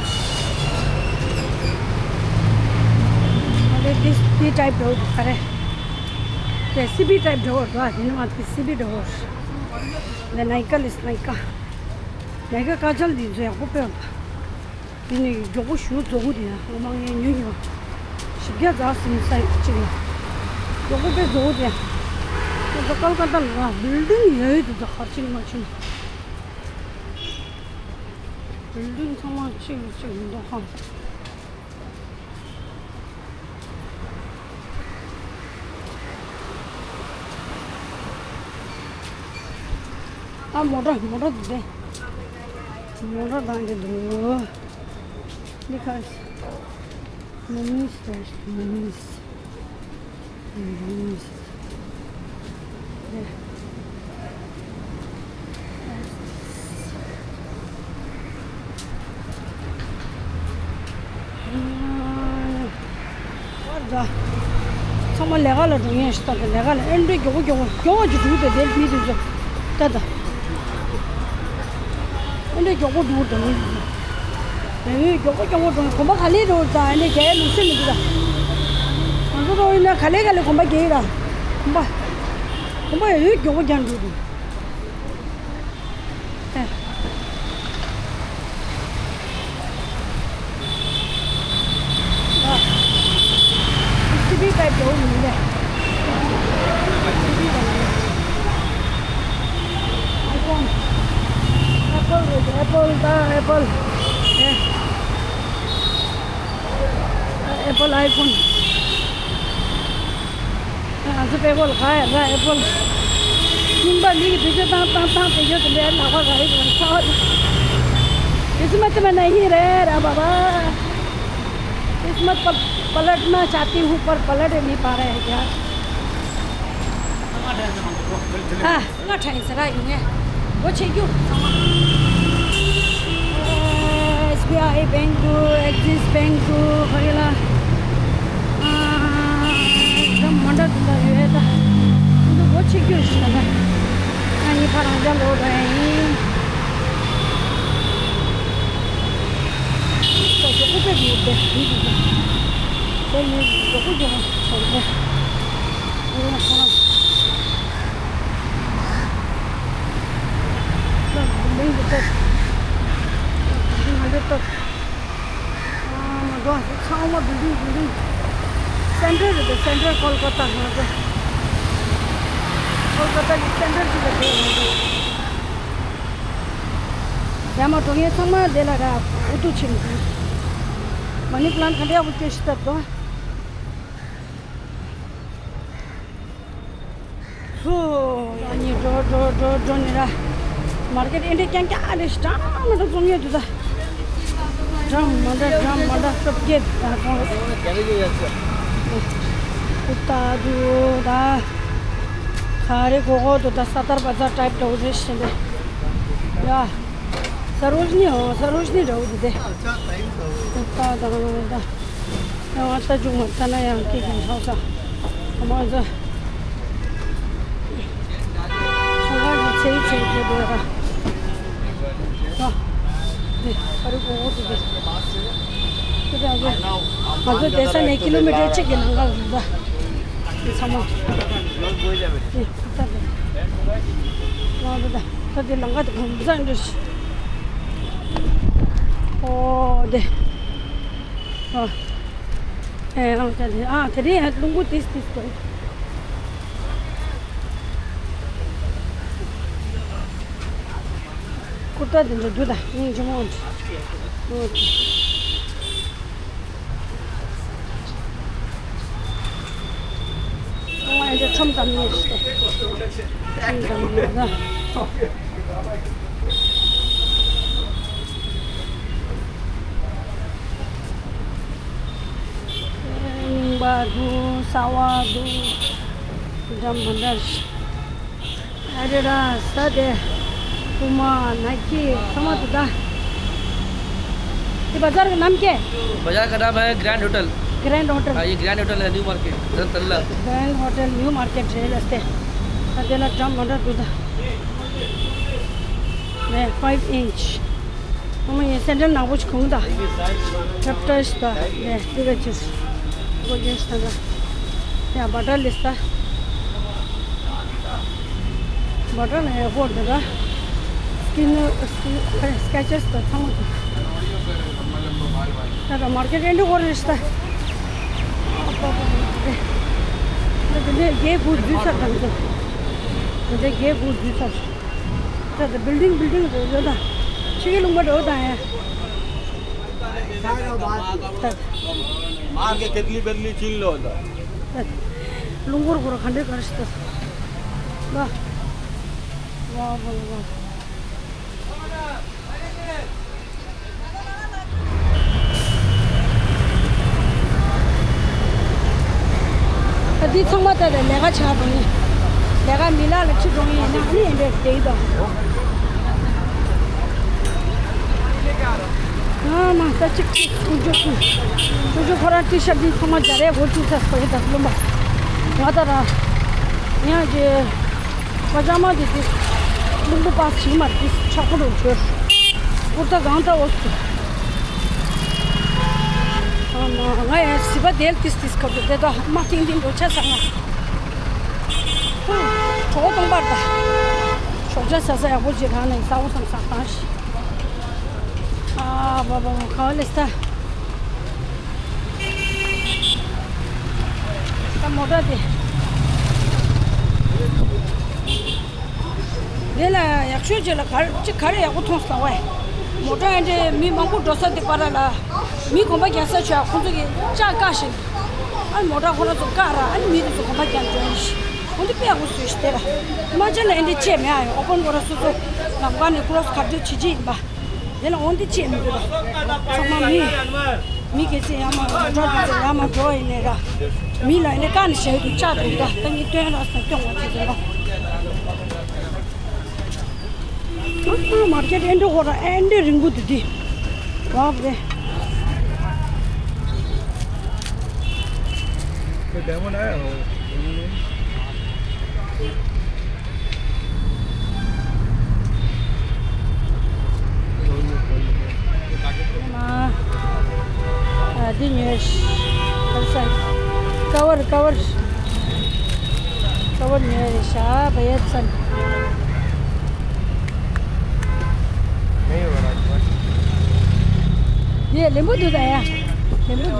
དེ་དེ་ཊའིབ་འདྲ་བོ་ག་རེ། དེ་སི་བི་ཊའིབ་འདྲ་བོ་འདུག་ཨ། དེ་ནི་མ་དེ་སི་བི་འདྲ་བོ། དེ་ནའི་ཀ་ལིས་ནའི་ཀ། ནའི་ཀ་ཀ་ཅལ་འདི་ཚོ་ཡག་པོ་དཔེ་འདུག་དེ་ནི་མགྱོགས་པོ་ཞུ་རྫོགས་དེ་ཡང་ངོ་མ་ངས་ཉོས་ཡོད། བཞི་བརྒྱ་རྩ་གསུམ་ས་གཅིག་ལ། མགྱོགས་པོ་དཔེ་རྫོགས་དེ་ཡང་། ཁོ་ཚོ་ཀལ་ཀ་ཏ་ལ་ར་བིལ་ཌིང་ཡོད་དེ་ཚོ་ག་རེ་བྱེད་ནི་མ་བྱེད་ནི། བིལ་ཌིང་ཚང་མ་གཅིག་ལ་གཅིག་མི་འདུག་ཧ། ཨ་མོ་ཊ་མོ་ཊ་འདུག་སྟེ། མོ་ཊ་བཏང་གི་འདུག་འདི་ཁ་མོ་མིས་རེད། མོ་མིས། མོ་མིས། ཚང་མ་ལས་ཀ་ལ་འགྲོ་མཁན་ཞིག་ལྟ་དང་ལས་ཀ་ལ་ཨེ་འདྲའི་མགྱོགས་པོ་མགྱོགས་པོ་མགྱོགས་པོ་ཅིག་འགྲོ་གི་འདུག་དེ་མི་དེ་ཚོ་ལྟ་དང་། ཨེ་འདྲའི་མགྱོགས་པོ་འགྲོ་གི་འདུག་མི་དེ་ཚོ། ཡ་ཡོད་མགྱོགས་པོ་མགྱོགས་པོ་འགྲོ་གོམ་པ་ག་ལེ་འགྲོ་དང་ཨེ་འདྲའི་རྒྱག་ཡ་ལུགས་སྲོལ་མི་འདུག་ད། ང་ཚོ་འགྲོ་ཡིན་ན་ག་ལེ་ག་ལེ་གོམ་པ་རྒྱག་གི་ད། གོམ་པ། གོམ་པ་ཡ་ཡོད་མགྱོགས་པོ་རྒྱག་འགྲོ་གི་འདུག་ཨ། སི་བི་ཊའིབ་འདྲ་བོ་མིན་པས། སི་བི་ཊའིབ། ཨའི་ཕོན། ཨེ་པལ་རེད། ཨེ་པལ་ད་ཨེ་པལ། ཨེ། ཨེ་པལ་ཨའི་ཕོན། ང་ཚོ་པེ་པལ་ག་ཡ་ར་ཨེ་པལ། རྙིང་པ་མི་གི་བེད་སྤྱོད་བཏང་བཏང་བཏང་བེད་སྤྱོད་དེ་འདྲའི་ལག་པ་ག་རེ་ཡོད་ན་ཚ་བ་རེད། ཁྲིས་མས་དེ་མ་ན་ཧི་རེད་ར་བ་བ། ཁྲིས་མས་པ་པ་ལཊ་ན་ཆ་ཏི་ཧུ་པར་པ་ལཊ་ནི་པ་རེ་ཡ། ཨ། སྔ་དྲགས་ཡིན་ཟེར་ར་ཡོང་ངས། སྒོ་ཕྱེ་རྒྱུ་ཚང་མ། ཨེ་སི་བི་ཨའི་བེང་དུ། ཨེག་སིས་བེང་དུ། ཕ་གི་ལ། ཨ། འགྲམ་མ་འདྲ་དུ་འདྲ་ཡོད་ད། འདི་སྒོ་ཕྱེ་རྒྱུ་ཞིག་ད་ད། ཨ་ནི་ཕ་རང་འཇགས་ལོ་ད་ཡིན། ད་ཞོགས་པ་དཔེ་མི་འདུག་སྟེ། མི་འདུག་སྟེ། དེ་ནི་ཞོགས་པ་ཞོགས་པ་ཞོགས་པ། ཁོ་རང་ཁོ་རང་། ད་བིལ་ཌིང་གི་སྟབས། བིལ་ཌིང་ང་ཚོའི་སྟབས། ཨ་མ་འགྲོ། ཚང་མ་བིལ་ཌིང་བིལ་ཌིང་། སེན་ཊར་རེད་དེ། སེན་ཊར་ཀོལ་ཀ་ཏ་ང་ཚོ། ཀོལ་ཀ་ཏ་གི་སེན་ཊར་དེ་ལ་བསྡད་ང་ཚོ། རྒྱ་མ་འགྲོ་མཁན་ཚང་མ་དེ་ལ་ར་འུ་ཐུག་ཕྱིན་འདུག་མ་ནི་པ་ལན་ག་འདྲ་ཡག་པོ་སྐྱོ་ཤི་སྟབས་དོ། ཧུ། ཨ་ནི་འགྲོ་འགྲོ་འགྲོ་འགྲོ་ནི་ར། མར་ཀེཊ་ཨེ་འདྲ་རྐྱང་རྐྱང་རེད། ཞེ་དྲག་མི་འདུག་བཙོང་ཡས་འདུག་ད། འདྲ་མི་འདྲ་འདྲ་མི་འདྲ་སྟོབས་སྐྱེད་ད་བཙོང་རེད། ཀུར་ཏ་འདུག་ད། ག་རེ་གོ་གོ་འདུག་ད། སར་དར་བ་ཛར་ཊའིབ་འདྲ་བོ་རེད་ཤེས་འདི། ཡ། སར་རོ་ཇི་ནི། ཨོ། སར་རོ་ཇི་ནི་འདྲ་བོ་འདུག་དེ། ཀུར་ཏ་དང་ད། ཡང་ལྟ་རྒྱུ་མ་ལྟ་ན་ཡང་སྐད་ཀྱི་ཧྲ་ས། ཁ་མ་ཟ། ཚོང་ཁང་གི་ཚེ་ཡི་ཚེ་ཡི་འགྲོ་འགྲོ་ཡ། ཨ། དེ་ཨ་རི་གོ་འོ་དེ་དེ། དེ་དེ་ཨ་ཟོ། ང་ཚོ་བསྡད་ས་ནས་ཀི་ལོ་མི་ཊར་གཅིག་གི་ནང་ལ་རེད་ད། དེ་ཚང་མ། དེ་ད་དེ། ང་ཚོ་ད་ད་དེ་ལམ་ཁ་དེ་གང་ས་འགྲོ་ཤི། ཨོ་དེ། ཨ། ཨེ་ཨང་ཅག་དེ། ཨ། དེ་རིང་རླུང་བུ་ཏིས་ཏིས་འདུག་ཀུར་ཏ་དེ་འདྲ་འདུག་ད། སྙིང་རྗེ་མོ་འདྲ། ཨོ་དེ། ཨང་ཨེ་འདྲ་ཁྲོམ་ཙམ་ཉེ་ཤི་ཏེ། ཁྲོམ་ཙམ་ཉེ་ད། རྙིང་པ་འདུག་གསར་བ་འདུག་འདྲ་མི་འདྲ། ཨ་རེ་ར་ས་དེ། པུ་མ། ནའི་ཀི་ཚང་མ་འདུག་ད། འདི་བ་ཛར་གི་ནམ་ཀེ། बाजार का नाम है grand hotel. Grand hotel. हाँ, ये grand hotel है, new market, रतन तल्ला। Grand hotel new market རེད་ལ་སྟེ། ད་དེ་ལ་འདྲ་མི་འདྲ་འདུག་ད། ནས་ཕའིབ་ཨིན་ཆི། ཨ་མ་ཡིན་སེན་ཌལ་ནག་པོ་ཞིག་གོན་ད། ཊེབ་ཊ་ཞིག་ད། ནས་དེ་ག་ཅིག་གོ་རྒྱན་ཞིག་དང་། ཡང་བ་ཏྲ་ལིས་ད། བ་ཏྲ་ལ་ཡང་ཧོར་འདི་ར། སྐྱིན་ནོ་སྐྱིན་ཁ་སྐད་ཆ་ཞིག་དང་ཚང་མ་འདུག་ད་ད་མར་ཀེ་ཊི་ཨེ་འདྲ་ཧོར་རེད་ཤག་ད། ད་དེ་འདྲའི་རྒྱའི་སྒོ་འཛུལ་ཚར་དང་ཚོ། དེ་འདྲའི་རྒྱའི་སྒོ་འཛུལ་ཚར། ད་ད་བིལ་ཌིང་བིལ་ཌིང་རེད་ཡོད་ད། ཕྱི་གི་ལུང་པ་འགྲོ་དང་ཡ། ད། མར་གེ་ཀེ་ལི་བེ་ལི་ཅིན་ལོ་ད། ལུང་སྐོར་སྐོར་ག་འདྲའི་གར་ཞིག་ད། ལ། ཝ་ཝ་ཝ། ད་འདི་ཚང་མ་ད་ལས་ཀ་བྱ་འགྲོ་ནི། ལས་ཀ་མི་ལ་ལ་ཁྲིད་འགྲོ་ནི་ཡིན་ན་ཨ་ནི་ཡིན་པས་བསྡད་ཡོད་ད། ང་མ་ས་གཅིག་གཅིག་ཐུག་རྒྱུ་ཐུག་ཐུག་རྒྱུ་ཁོ་རང་ཊི་ཤར་འདི་ཚང་མ་སྦྱར་ཡས་འོ་བཅུག་ཚར་སོ་ཡོད་ད་རློན་པ། ང་ད་ར། ཡང་ཅེ། ཁོ་ཅག་མ་དེ་དེ། རླུང་བུ་པག་ཕྱིན་མ་དེ་ཆག་པོ་རུ་བྱོས། ཀུར་ཏ་གང་ལྟ་འོ་སུ། ང་ཡང་སི་པ་དེལ་ཏིས་ཏིས་ཁབ་ཏུ་དེ་ད་མ་ཐིང་ཐིང་འགྲོ་ཆ་ཚང་ང་། གྲོགས་སྟོང་པར་ད། ཞོགས་ཇ་ཟ་ས་ཡག་པོ་ཅིག་རང་ནས་ཟ་འོ་བསམ་ས་བཏང་ཞིག་ཨ་བ་བ་བ་ག་བ་ལས་ས། ད་མོ་ཊ་དེ། དེ་ལ་ཡག་ཤོས་ཅིག་ལ་གར་ཅིག་གར་ཡག་པོ་མཐོང་སོང་བས། མོ་ཊ་ཨེ་འདྲས་མི་མང་པོ་འགྲོ་ས་དེ་པར་ལ། མི་གོམ་པ་རྒྱག་ས་བྱས་ཁོང་ཚོ་གིས་ལྕགས་བཀག་བཞིན། ཨ་མོ་ཊ་ཁོ་རང་ཚོ་བཀག་ར་ཨ་ནི་མི་དེ་ཚོ་གོམ་པ་རྒྱག་འགྲོ་ཡིན་ཞིག་ཁོང་ཚོ་དཔེ་ཡག་པོ་བཟོས་ཤིག་དེ་ལ། རྨ་བྱ་ལ་ཨེ་འདྲས་བཅད་མེད་ཨ་ཡོད་ཨོ་པན་ཁོ་རང་སོ་སོ་ལམ་ཁ་ནས་ཁོ་རང་ཚོ་གར་སྡོད་བྱེད་ཀྱི་ཡིན་པ། དེ་ལ་འོང་འདི་ཅེས་མི་འདུག་ད། ཚང་མ་མི། མི་སྐད་ཆ་ཡར་མར་འགྲོ་འདི་ཚོ་ཡར་མར་འགྲོ་ཡིན་ནའི་ར། མི་ལ་ཡིན་ནའི་བཀག་ནས་བཞག་འདུག་ལྕགས་འདུག་ད་ད་ངས་སྟོན་ར་སོང་སྟོན་འོང་བྱེད་ཟེར་ར། ཨ་མར་ཀེ་ཊི་ཨེ་འདྲ་ཧོ་ར་ཨེ་འདྲ་རིང་པོ་འདུག་འདི། བབ་རེད། ཨ། ཨ། འདི་ཉོས། ཨ་ས། ཀ་བར་ཀ་བར། ཀ་བར་ཉོས་རེད་ཤག་བ་ཡ་ཚན། འདི་ལེན་པོ་འདུག་ད་ཡ། ལེན་པོ་འདུག་ད།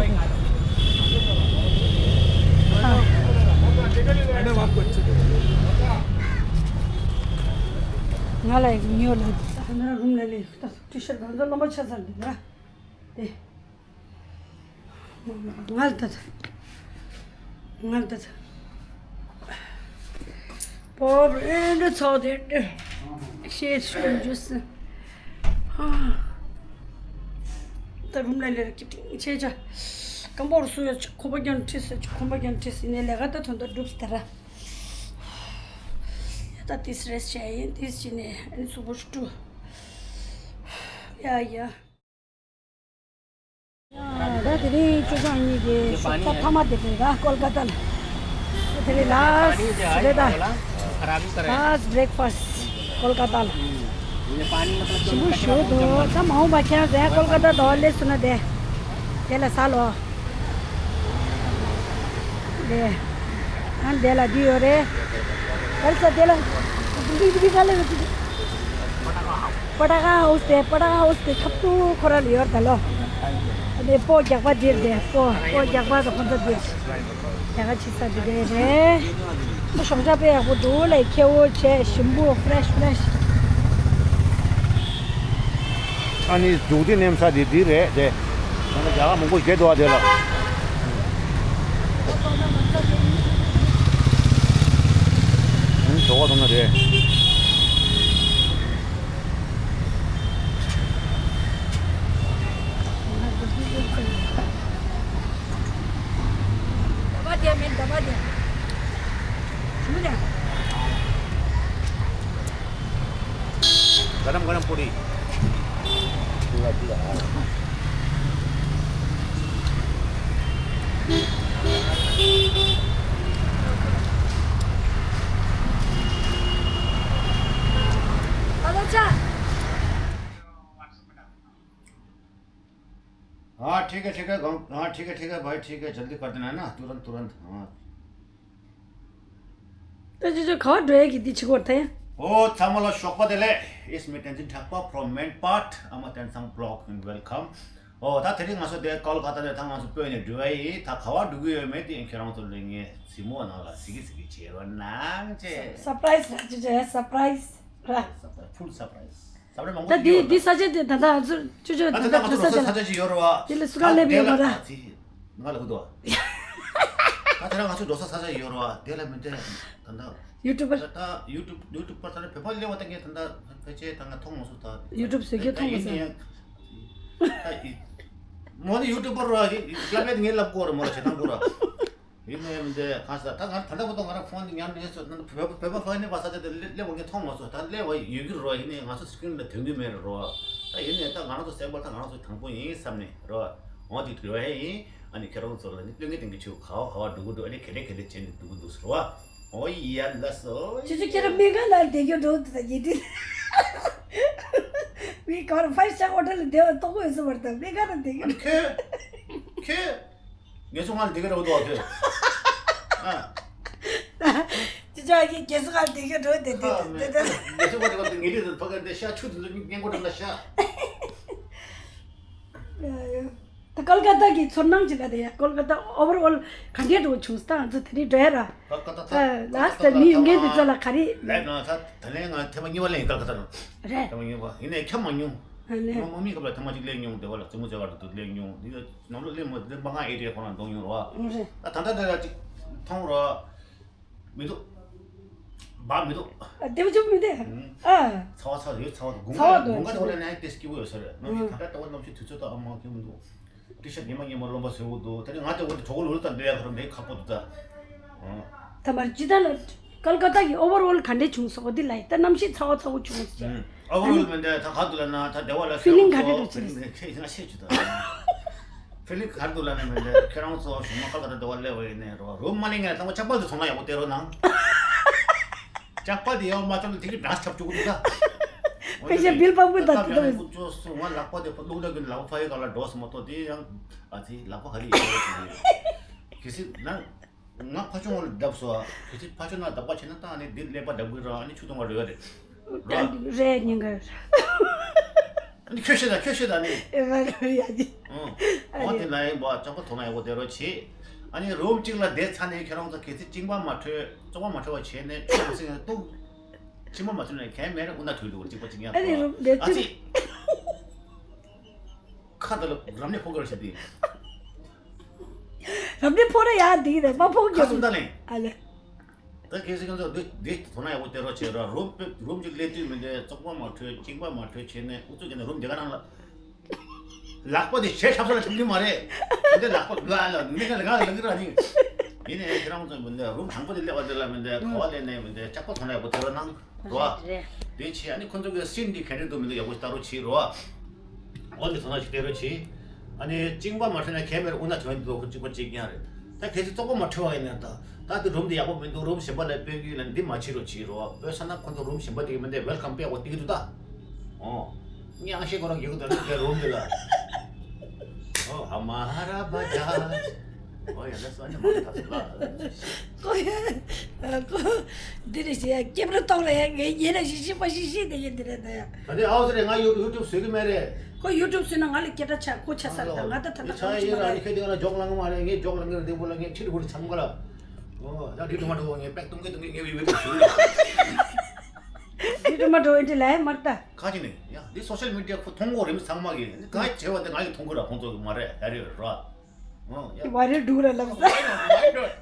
ཨ། ང་ལ་ཉོ་ལ། ད་ན་རུམ་ལ་ལས་ད་ཊི་ཤར་གང་ཚོ་རློན་པ་ཆ་ཚར་འདུག་ན། དེ། ང་ལ་ད་ད། ང་ལ་ད་ད། པོ་ཨེ་འདྲ་ཚོགས་དེ་འདྲ། ཤེས་ཤོད་རྒྱུ་སི། ཧ། ད་རུམ་ལ་ལས་ར་ཀི་ཀི་ཆེ་ཆ། སྐམ་པོ་རུ་སུ་ཡོད་ཅིག་ཁོ་པ་རྒྱང་ཁྲིས་སུ་ཅིག་ཁོ་པ་རྒྱང་ཁྲིས་སུ་ནས་ལས་ཀ་ད་དོན་དུ་སྒྲུབ་སྟེ་ར། ད་ཏིས་རེས་བྱས་ཡིན་ཏིས་ཅི་ནས་ཨན་སུ་བུ་ཤུ་ཡ་ཡ། ད་དེ་རིང་ཅོ་ཅང་གཉིས་ཀྱི་ཞོགས་ཇ་མཐའ་མ་དེ་རེད་ད་ཀོལ་ཀ་ཏ་ལ། དེ་རིང་ལཱ་སི་རེད་ད། ལཱ་སི་བྷི་རེག་ཕ་སི་ཀོལ་ཀ་ཏ་ལ། ཞིམ་པོ་ཞེ་པོ་འདུག་ད་མ་འོངས་པ་ཁྱེད་རང་ཚོ་ཡང་ཀོལ་ཀ་ཏ་དུ་སླེབས་སོང་ན་དེ། དེ་ལ་ཟ་ལོ། དེ། ཨ་དེ་ལ་འདི་ཡོད་རེད། ག་རེ་ཟ་དེ་ལ། འདི་འདི་ག་ལ་ཡོད། པ་ཏ་ཧའུ་སི་དེ་པ་ཏ་ཧའུ་སི་དེ་ཁབ་ཏུ་ཁོ་ར་ལ་ཡོད་ད་ལོ། དེ་སྤོ་རྒྱག་པ་འདིར་དེ་སྤོ་སྤོ་རྒྱག་པ་དང་ཁོ་ཚོ་འདིར་ལས་ཀ་བྱེད་ས་འདི་རེད་རེད། ཞོགས་ཇ་དཔེ་ཡག་པོ་འདུག་ལ་ཁེ་བོ་བྱས་ཞིམ་པོ་ཧྥི་རེ་ཤི་ཧྥི་རེ་ཤི། ཨ་ནི་འཛུགས་དེ་ནེམ་ས་དེ་འདི་རེད་དེ། ད་ནི་རྒྱ་གར་མང་པོ་བཞེས་འདུག་ཨ་དེ་ལ། ཨ་ནི་ཇོ་བོ་དང་ན་རེད། ཌ་བ་དེ་མིན་ཌ་བ་དེ། ཞུ་ནས། गरम गरम पूड़ी। पूरा पूरा। हेलो चा। हाँ, ठीक है, ठीक है, गाँव, हाँ, ठीक है, ठीक है भाई, ठीक है, जल्दी कर देना ना, तुरंत, तुरंत, हाँ। ད་ཅི་ཅི་ག་བ་འགྲོ་ཡ་གི་འདི་ཆི་གོ་ཐལ། ཨོ་ཚང་མ་ལ་ཞོགས་པ་བདེ་ལེགས། It's me Tenzin Thakpa from Manpet. I'm a Tenzin blog and welcome. ཨོ་ད་དེ་རིང་ང་ཚོ་དེ་ཀོལ་ཀ་ཏ་ནས་ད་ང་ཚོ་སྤོས་ནས་འགྲོ་ཡ་ཡིན། ད་ག་བ་འགྲོ་གི་ཡོད་མེད་དེ་ཁྱེད་རང་ཚོ་ལ་ངས་གཟིགས་མོ་ནང་ལ་གཟིགས་གི་གཟིགས་གི་བྱེད་རོགས་གནང་ཅེས། སར་པ་རའི་སི་ར་ཅི་ཅི་སར་པ་རའི་སི་ར། སར་པ་རའི་སི། ཕུལ་སར་པ་རའི་སི། ད་འདི་འདི་ས་ཆ་དེ་ད་ལྟ་ང་ཚོ་ཅོ་ཅོ་ད་ད་ལྟ་ང་ཚོ་འགྲོ་ས་ས་ཆ་ཅིག་ཡོད་རེད་བ། དེ་ལ་སུ་ག་སླེབས་ཡོད་མ་ར། ང་ལ་ཧུ་དོ། ད་དེ་ར་ང་ཚོ་འགྲོ་ས་ས་ཆ་ཡོད་རེད་བ། དེ་ལ་མི་འདྲ་ད་ད། ཡུ་ཊུབ་པར། ད་ཡུ་ཊུབ་ཡུ་ཊུབ་པར་ད་ནི་བོད་པ་སླེབས་བ་ད་ངས་ད་ད་ཕལ་ཆེར་ད་ང་མཐོང་མ་སོང་ད། ཡུ་ཊུབ་བཟོས་རྒྱུ་མཐོང་མ་སོང་། ད་ཡིན་ཡང་། ད་ཡིན། མོ་ནི་ཡུ་ཊུབ་པར་ར་ཡིན་ལབ་ཡས་ངས་ལབ་དགོས་རེད་མོ་ལ་བྱེད་སྟངས་དགོས་ར། ཡིན་ནའི་མི་འདྲ་གང་ཟེར་ད་ང་ད་ལྟ་བར་དུ་ང་རང་ཕོན་དེ་ཉར་ནས་སོ་ན་བོད་པ་བོད་པ་ཕ་ནི་པ་ས་ཆ་དེ་སླེབས་པ་ངས་མཐོང་མ་སོང་། ད་སླེབས་པ་ཡོད་ཀྱི་རོ། ཡིན་ནའི་ང་ཚོ་སི་ཀི་རིན་ལ་ཐོན་གྱི་མེད་རོ། ད་ཡིན་ནའི་ད་ང་རང་ཚོ་སེམས་པ་ད་ང་རང་ཚོ་དང་པོ་ཡིན་བསམ་ནས་རོ། འོ་དེ་འགྲོ་ཡ་ཡིན། ཨ་ནི་ཁྱེད་རང་ཚོ་ལ་ནི་སྟོན་གྱི་སྟོན་གྱི་ཆུ་ག་བ་ག་བ་འགྲོ་གི་འགྲོ། ཨ་ནི་ག་ལེ་ག་ལེ་བྱས་ནས་འགྲོ་གི་འདུག་ཟེར་བ། འོ་ཡ་ལ་སོ། ཁྱེད་ཚོ་ཁྱེད་རང་སྨན་ཁང་ནང་བསྡད་རྒྱུ་འགྲོ་འདུག་ད་ཡིན་དུས། མི་ག་རེ་ཕའི་སི་ཊར་ཧོ་ཊེལ་ལ་བསྡད་པ་ལྟོགས་པ་ཡོད་ས་མ་རེད། ད་སྨན་ཁང་ནང་བསྡད་རྒྱུ། ཨ་ནི་ཁྱོད་ཁྱོད། ངས་ཚོ་ང་ལ་འདི་ག་རེ་འོ་དོ་ཁྱོད། ཨ། ཅི་ཅག་གིས་རྒྱལ་སྲུང་ཁང་འདི་ག་འགྲོ་དེ་དེ་དེ་དེ། ངས་ཚོ་ང་དེ་བ་དེ་ངེད་ལས་དེ་ཕ་ག་དེ་ཤ་ཆུ་དེ་ཚོ་སྙན་གོ་དྲན་ལ་ཤ། ད་ཀོལ་ཀ་ཏ་གི་ཚོར་སྣང་ཅི་ལ་དེ་ཡ། ཀོལ་ཀ་ཏ་ཨོ་ཝར་ཨོལ་ག་འདྲས་འགྲོ་བྱུང་ས། ད་ང་ཚོ་དེ་རིང་འགྲོ་ཡ་ར། ཀོལ་ཀ་ཏ་ད་ལ་སི་ཊི་མི་ཡོང་མཁན་དེ་ཚོ་ལ་ག་རེ། ལས་ན་ད་ད་ལན་ང་ཐེངས་མ་གཉིས་པ་ལ་ཡིན་ཀོལ་ཀ་ཏ་ནང་། རེད། ཐེངས་མ་གཉིས་པ་ཡིན་ནའི་འཁྱམ་མ་མྱོང་། ཨ་ནི། ང་དམག་མིའི་སྐབས་ལ་ཐེངས་མ་གཅིག་སླེབས་མྱོང་། དེ་བ་ལ་རྩེད་མོ་རྩེ་བ་ལ་དུ་སླེབས་མྱོང་། འདི་ནང་ལོ་སླེབས་མ་འདི་མ་ང་ཨེ་རི་ཡ་ཁོ་ན་འདོང་མྱོང་ར། རེད། ད་ད་ལྟ་འདི་ལ་གཅིག་མཐོང་ར། མི་འདུག་བག་མི་འདུག་ཨ། དེ་བ་ཅུང་མི་འདུག་ཨ། ཚ་བ་ཚ་ཡོད། ཚ་བ་དགུན་ཚ་བ་ཁ་དགུན་ཁ་དེ་འོ་ལ་ནས་ཏེ་སྐྱིད་པོ་ཡོད་ས་རེད། ནམ་ཞིག་ད་ལྟ་ལྟ་བ་ནམ་ཞིག་དུས་ཚོད་ད་ཨ་མ་ཁྱོད་མི་འདུག་ཏི་ཤར་ཉི་མ་ཉི་མ་རློན་པ་བཟོས་འོ་འདུག་དེ་ནས་ང་དེ་འོ་དེ་གྲོགས་ལོ་ད་འདི་ཡ་ཁ་ར་མེད་ཁག་པོ་འདུག་ད། ད་མར་ཇི་ལྟར་ལ་ཀལ་ཀ་ཏ་གི་ཨོ་ཝར་ཨོལ་ག་འདྲས་བྱུང་སོང་། འོ་འདི་ལ་ཡི་ད་གནམ་གཤིས་ཚ་བ་ཚ་བོ་བྱུང་ཟེར། ཨོ་ཝར་ཨོལ་མི་འདྲ་ད་ག་འདུག་ལ་ན་ད་བདེ་བ་ལ་ཕི་ལིང་ག་འདྲས་འདུག་ཕི་ལིང་ཁྱེད་ང་ཤེས་ཆུ་ད། ཕི་ལིང་ག་འདུག་ལ་ན་མི་འདྲ་ཁྱེད་རང་ཚོ་ཞུ་མ་ཁ་ལ་ད་བདེ་བ་སླེབས་པ་ཡིན་ནས་རོ་རུམ་མ་ལེན་ངས་ད་ང་ཅག་པ་དེ་ཚོང་ལ་ཡག་པོ་སྟེར་རོགས་གནང་། ཇག་པ་དེ་ཡང་མ་ཐོན་ན་དེ་གི་འདྲ་ཁྱབ་བཅུག་གི་འདུག་ད། ཕལ་ཆེར་བིལ་པགས་པོ་དང་དེ་དག་ཡིན། ཁོ་ཚོ་སུ་ང་ལག་པ་དེ་ཕ་ལུག་ལ་གི་ལག་པ་ཕ་ཡི་ག་ལ་འགྲོ་སི་མ་གཏོགས་དེ་ཡང་ཨ་ཙི་ལག་པ་ག་རེ་ཡིན་གི་སི་ན། ང་ཕ་ཆུང་ལ་བརྡབ་སོ། གི་སི་ཕ་ཆུང་ན་བརྡབ་པ་བྱས་ན་ད་ནི་འདི་ཀླད་པ་བརྡབ་གི་ར་ཨ་ནི་ཆུ་དུང་བ་རེ་བ་རེད། ར། རེད་ཉིན་ག་ཨ་ནི་ཁྱོད་ཤེས་ད་ཁྱོད་ཤེས་ད་ནི། ཨེ་མ་རེད་ཡ་ནི། ཨོ་དེ་ལ་ཡིན་པ་ཅག་པ་ཐོག་ན་ཡག་པོ་དེ་རོ་བྱེད། ཨ་ནི་རུམ་གཅིག་ལ་བསྡད་ཚར་ནས་ཁྱེད་རང་ཚོ་གལ་སྲིད་གཅིན་པ་མ་འཕྲོད་བཙོག་པ་མ་འཕྲོད་པ་བྱས་ནས་ཆུ་མ་སྲིད་ན་ཏུ། གཅིན་པ་མ་འཕྲོད་ན་གས་མེད་རེད། དབུ་ན་འཕྲོད་འདུག་གཅིག་པ་གཅིག་ཉག་ཨ་ནི་རུམ་བསྡད་ཨ་ཙི། ཁ་ད་ལ་རབ་གནས་ཕོ་གར་བྱེད་དེ། རབ་གནས་ཕོ་ར་ཡག་འདི་རེད་མ་ཕོ་གར་ཁ་སུམ་ད་ལེན། ཨ་ལེ། ད་གལ་སྲིད་ཁྱོད་ཚོ་འདི་འདི་དོ་སྣང་ཡག་པོ་སྟེར་རོགས་བྱེད་རོགས། རུམ་རུམ་གཅིག་སླེབས་དུས་མི་འདྲ་བཙོག་པ་མ་འཕྲོད་གཅིན་པ་མ་འཕྲོད་བྱས་ནས་ཨུ་ཚུགས་བྱས་ནས་རུམ་འདི་ག་ནང་ལ། ལག་པ་དེ་ཞལ་ཆབ་ས་ལ་ཐིམ་གི་མ་རེད། འདི་ལག་པ་ལ་ལ་མི་ག་ལ་ག་ལ་གི་ར་ནི། ཡིན་ནའི་ཁྱེད་རང་ཚོ་མི་འདྲ་རུམ་དང་པོ་དེ་སླེབས་པ་དེ་ལ་མི་འདྲ་ག་བ་སླེབས་ནའི་མི་འདྲ་ཅག་པ་དོ་སྣང་ཡག་པོ་སྟེར་རོགས་གནང་། རོ། རེད་རེད། དེ་བྱས་ཨ་ནི་ཁོ་ཚོ་གི་སིན་འདི་ག་འདྲ་འདུག་མི་འདུག་ཡག་པོ་ལྟ་རོགས་བྱེད་རོ། འོ་དེ་ཚོ་ན་ཞིག་སྟེར་རོགས་བྱེད། ཨ་ནི་གཅིན་པ་མ་འཕྲོད་ན་གས་མེད་རེད། དབུ་ན་ཐོན་འདུག་ཁོ་གཅིག་པ་གཅིག་རྐྱང་རེད། ད་གལ་སྲིད་བཙོག་པ་མ་འཕྲོད་པ་ཡིན་ན་ད་ད་དེ་རུམ་དེ་ཡག་པོ་མི་འདུག་རུམ་གཞན་པ་ལ་སྤོས་གི་ལ་འདི་མ་བྱེད་རོགས་བྱེད་རོ། སྤོས་ས་ན་ཁོ་ཚོ་རུམ་གཞན་པ་དེ་གི་མི་འདྲ་ཝེལ་ཀམ་པེག་འོ་དེ་གི་འདུག་ད། ཨོ། ངས་ཨང་ཤེས་ཁོ་རང་གི་གུ་དང་ལུག་གའི་རོམ་འདི་ལ། ཨོ་ཧ་མ་ཧ་ར་བ་ཇ། ཨོ་ཡ་ལ་སོ་ཉ་མ་ཐ་སུ་ལ། ཀོ་ཡ། ཀོ། འདི་རེད་ཞེས་ཡ་སྐྱེམས་ར་གཏོང་ར་ཡ་ངའི་ཉེ་ར་ཞིག་ཤི་པ་ཤི་ཤི་དེ་ཡིན་འདི་རེད་ད་ཡ། ད་དེ་ཨའོ་ཟེར་རེད། ང་ཡུ་ཡུ་ཊུབ་བཟོས་གི་མེད་རེད། ཁོ་ཡུ་ཊུབ་བཟོས་ན་ང་ལ་སྐད་གྲགས་ཆགས་ཁོ་ཆ་ས་རེད་ད། ང་ད་ད་ད་ཁོ་ཆ་ས་ཡིན་ར་ནི་ཁྱོད་དེ་ང་ལ་འཇོག་ལང་གི་མ་རེད། ངས་འཇོག་ལང་གི་རེད། དེ་བུ་ལ་ངས་ཁྲིད་དགོས་རེད་ཚང་མ་ལ། ཨོ་ད་དེ་ཊོ་མ་ཊོ་ངས་པེག་གཏོང་གི་གཏོང་གི་ངས་བི་བི་བི་བཟོས། འདི་ཊོ་མ་ཊོ་ཨེ་འདྲ་ལས་མར་ལྟ། ཁ་ཅིག་ནས་ཡ་འདི་སོ་ཤལ་མི་ཌི་ཡ་ཁོ་མཐོང་གོ་རེད། མི་ཚང་མ་གིས་འདི་ག་བྱས་པ་དེ་ང་ཡི་མཐོང་གི་ར་ཁོང་ཚོ་གི་མ་རེད་ད་རེད་ར། ཨོ་ཡ། མ་རེད་འདུག་ར་ལབ་ས། Why not? Why not?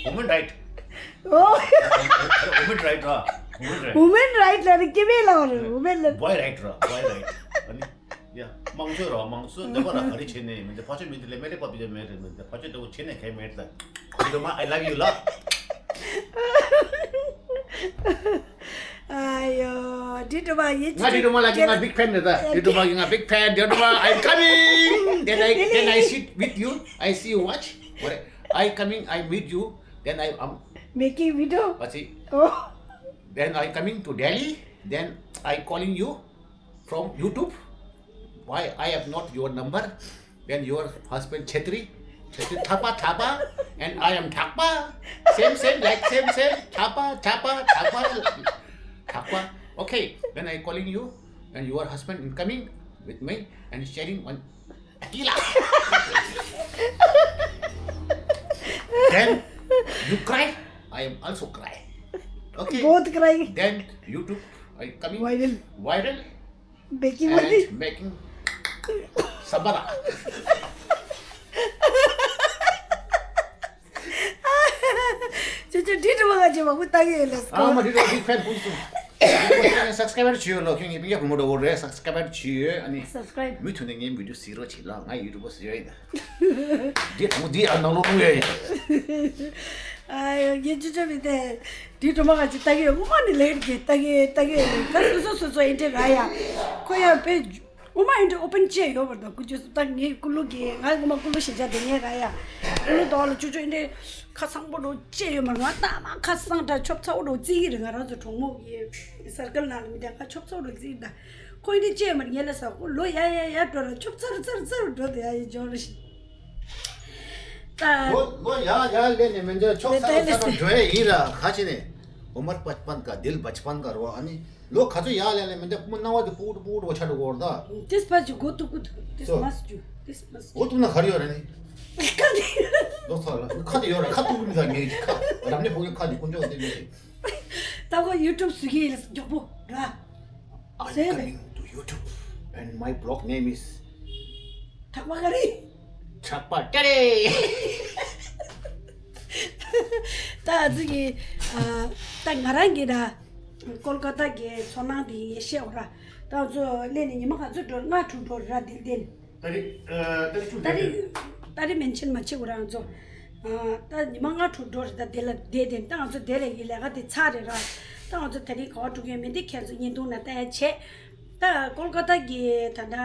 Women right. ཨོ། Women right ར། Women right. Women right ལ་རེ་སྐྱེ་མེད་ལ་རེ་women ལ། Boy right ར། Boy right. ཨ་ནི། ཡ། དམངས་གཙོ་ར་དམངས་གཙོ་འདི་པ་ར་ག་རེ་བྱས་ནས་མི་འདི་ཕ་ཆོས་མི་འདི་ལས་མེད་ལས་པ་བི་ཇ་མེད་རེད། མི་འདི་ཕ་ཆོས་འདི་བོ་བྱས་ནས་གལ་མེད་ད། ཌི་ཌོ་མ་I love you ལ། ཨ་ཡོ། ཌི་ཌོ་མ་ཡེ། ང་ཌི་ཌོ་མ་ལ་གི་ང་big fan རེད་ད། ཌི་ཌོ་མ་གི་ང་big fan. ཌི་ཌོ་མ། I'm coming. Then I then I sit with you. I see you watch. What? I coming. I meet you. Then I am making video. What's it? Oh. Then I coming to Delhi. Then I calling you from YouTube. Why I have not your number? When your husband Chetri, Chetri Thapa Thapa, and I am Thakpa. Same, same, like same, same. Thapa, Thapa, Thapa, Thakpa. Okay, when I calling you, and your husband incoming with me and sharing one tequila. Then you cry, I am also cry. Okay. Both cry. Then YouTube, I coming viral. Viral. Making money. And making sambara. ཅོ་ཅོ་འདི་དྲི་མ་ག་ཅི་མང་པོ་ལྟ་གི་ཡོད་ལས་ཀོ། ཨ་མ་འདི་རོ་big fan ཀུན་སུ། སབ་སི་ཀ་རའིབ་བྱས་ཡོད་ལོ། ཁྱོད་ངའི་པིང་ཡ་བུ་མོ་འདྲ་བོ་རེད། སབ་སི་ཀ་རའིབ་བྱས་ཡོད། ཨ་ནི་སབ་སི་ཀ་རའིབ། མུ་མཐུད་ནས་ངའི་བི་ཌིའོ་གཟིགས་རོགས་བྱེད་ལ། ང་ཡུ་ཊུབ་པར་ཟེར་ཡ་ཡིན་ད། འདི་དང་པོ་འདི་ཨ་ནང་ལོགས་ལྷུང་ཡ་ཡིན། ཨ་ཡོ་ངས་ཅོ་ཅོ་མི་དེ་འདི་དྲི་མ་ག་ཅི་ལྟ་གི་ཡོད། སྔོན་མ་ནས་ལེགས་གི་ལྟ་གི་ལྟ་གི་ཡོད། ད་སོ་སོ་སོ་སོ་ཨེ་འདྲ་ར་ཡ། ཁོ་ཡང་དཔེ། ངོ་མ་ཨེ་འདྲ་ཨོ་པན་བཅས་ཡོད་པར་དང་ཀུ་ཅོ་སུ་ད་ངའི་ཀུ་ལུ་གི་ང་ངོ་མ་ཀུ་ལུ་ཞེ་ཆགས་དེ་ངས་ར་ཡ། ཀུ་ལུ་དོག་ལ་ཅོ་ཅོ་ཨེ་འདྲ་ཁ་སང་པོ་འགྲོ་བཅས་ཡོད་མ་རེད། ང་ད་མ་ཁ་སང་འདྲ་ཆོབ་ཚ་བོ་འགྲོ་བརྩི་གི་རེད། ང་རང་ཚོ་གྲོགས་མོ་གི་སར་ཀལ་ནང་ལ་མི་འདྲ་ང་ཆོབ་ཚ་བོ་འགྲོ་བརྩི་གི་ད་ཁོ་ཨེ་འདྲ་བཅས་ཡོད་མ་རེད། ངས་ལ་ས་ཁོ་ལོ་ཡ་ཡ་ཡ་འགྲོ་ར་ཆོབ་ཚ་རུ་ཚ་རུ་ཚ་རུ་འགྲོ་དེ་ཡ་ཡི་འཇོག་ར་ཤི། ད་ལོ་ལོ་ཡ་ཡ་ལས་ནས་མི་འདྲ་ཆོབ་ཚ་རུ་ཚ་རུ་འགྲོ་ཡ་ཡིན་ར་ཁ་ཆེ་ནས། عمر بچپن کا، دل بچپن کا རོ། ཨ་ནི། ལོ་ག་ཚོད་ཡར་ལེན་ལེན་མི་འདུག་ཁོ་མོ་སྣང་བ་དེ་ཕུག་ཕུག་བ་ཆགས་འགྲོ་གོ་ར་ད། This much you go to good. This so, must you. This must you. འོ་ཐུག་ན་ག་རེ་ཡོད་རེད་ནི། ཁ་དེ། ལོ་ཚ་ལ་ཁ་དེ་ཡོད་རེད། ཁ་ཐུག་མི་ཟ་ངེས་ཀྱི་ཁ། རབ་གནས་ཕོག་ཡོད་ཁ་དེ་དཀོན་མཆོག་དེ་མེད་དེ། ད་ཁོ་ཡུ་ཊུབ་བཟོ་གི་ཡིན་ལ་མགྱོགས་པོ་ར། I'm coming to YouTube and my blog name is ཐག་པ་ག་རེ། ཆག་པ་ཀ་རེ། ད་ཨ་ཙི་གི་ཨ་ད་ང་རང་གི་ར། ཀོལ་ཀ་ཏ་གི་ཚོར་སྣང་དེ་ངས་བཤད་འོ་ར། ད་ང་ཚོ་སླེབས་ནས་ཉི་མ་ག་ཚོད་འགྲོ་ལྔ་དྲུག་འགྲོ་ར་དེ་དེ། ཏ་རིག་ཨ་ཏ་རིག་ཅུ་ཏ་རིག་ཏ་རིག་མེན་ཤན་མ་བྱེད་འོ་ར་ང་ཚོ། ཨ་ད་ཉི་མ་ལྔ་དྲུག་འགྲོ་རེད། ད་དེ་ལ་བསྡད་དེ་ད་ང་ཚོ་དེ་ལ་ཡི་ལས་ཀ་དེ་ཚར་རེད་ར། ད་ང་ཚོ་ད་རིང་ག་བ་འགྲོ་གི་ཡོད་མེད་དེ་ཁྱེད་ཚོ་བརྙན་ཐུང་ནང་ལྟ་ཡ་བྱེད། ད་ཀོལ་ཀ་ཏ་གི་ད་ད།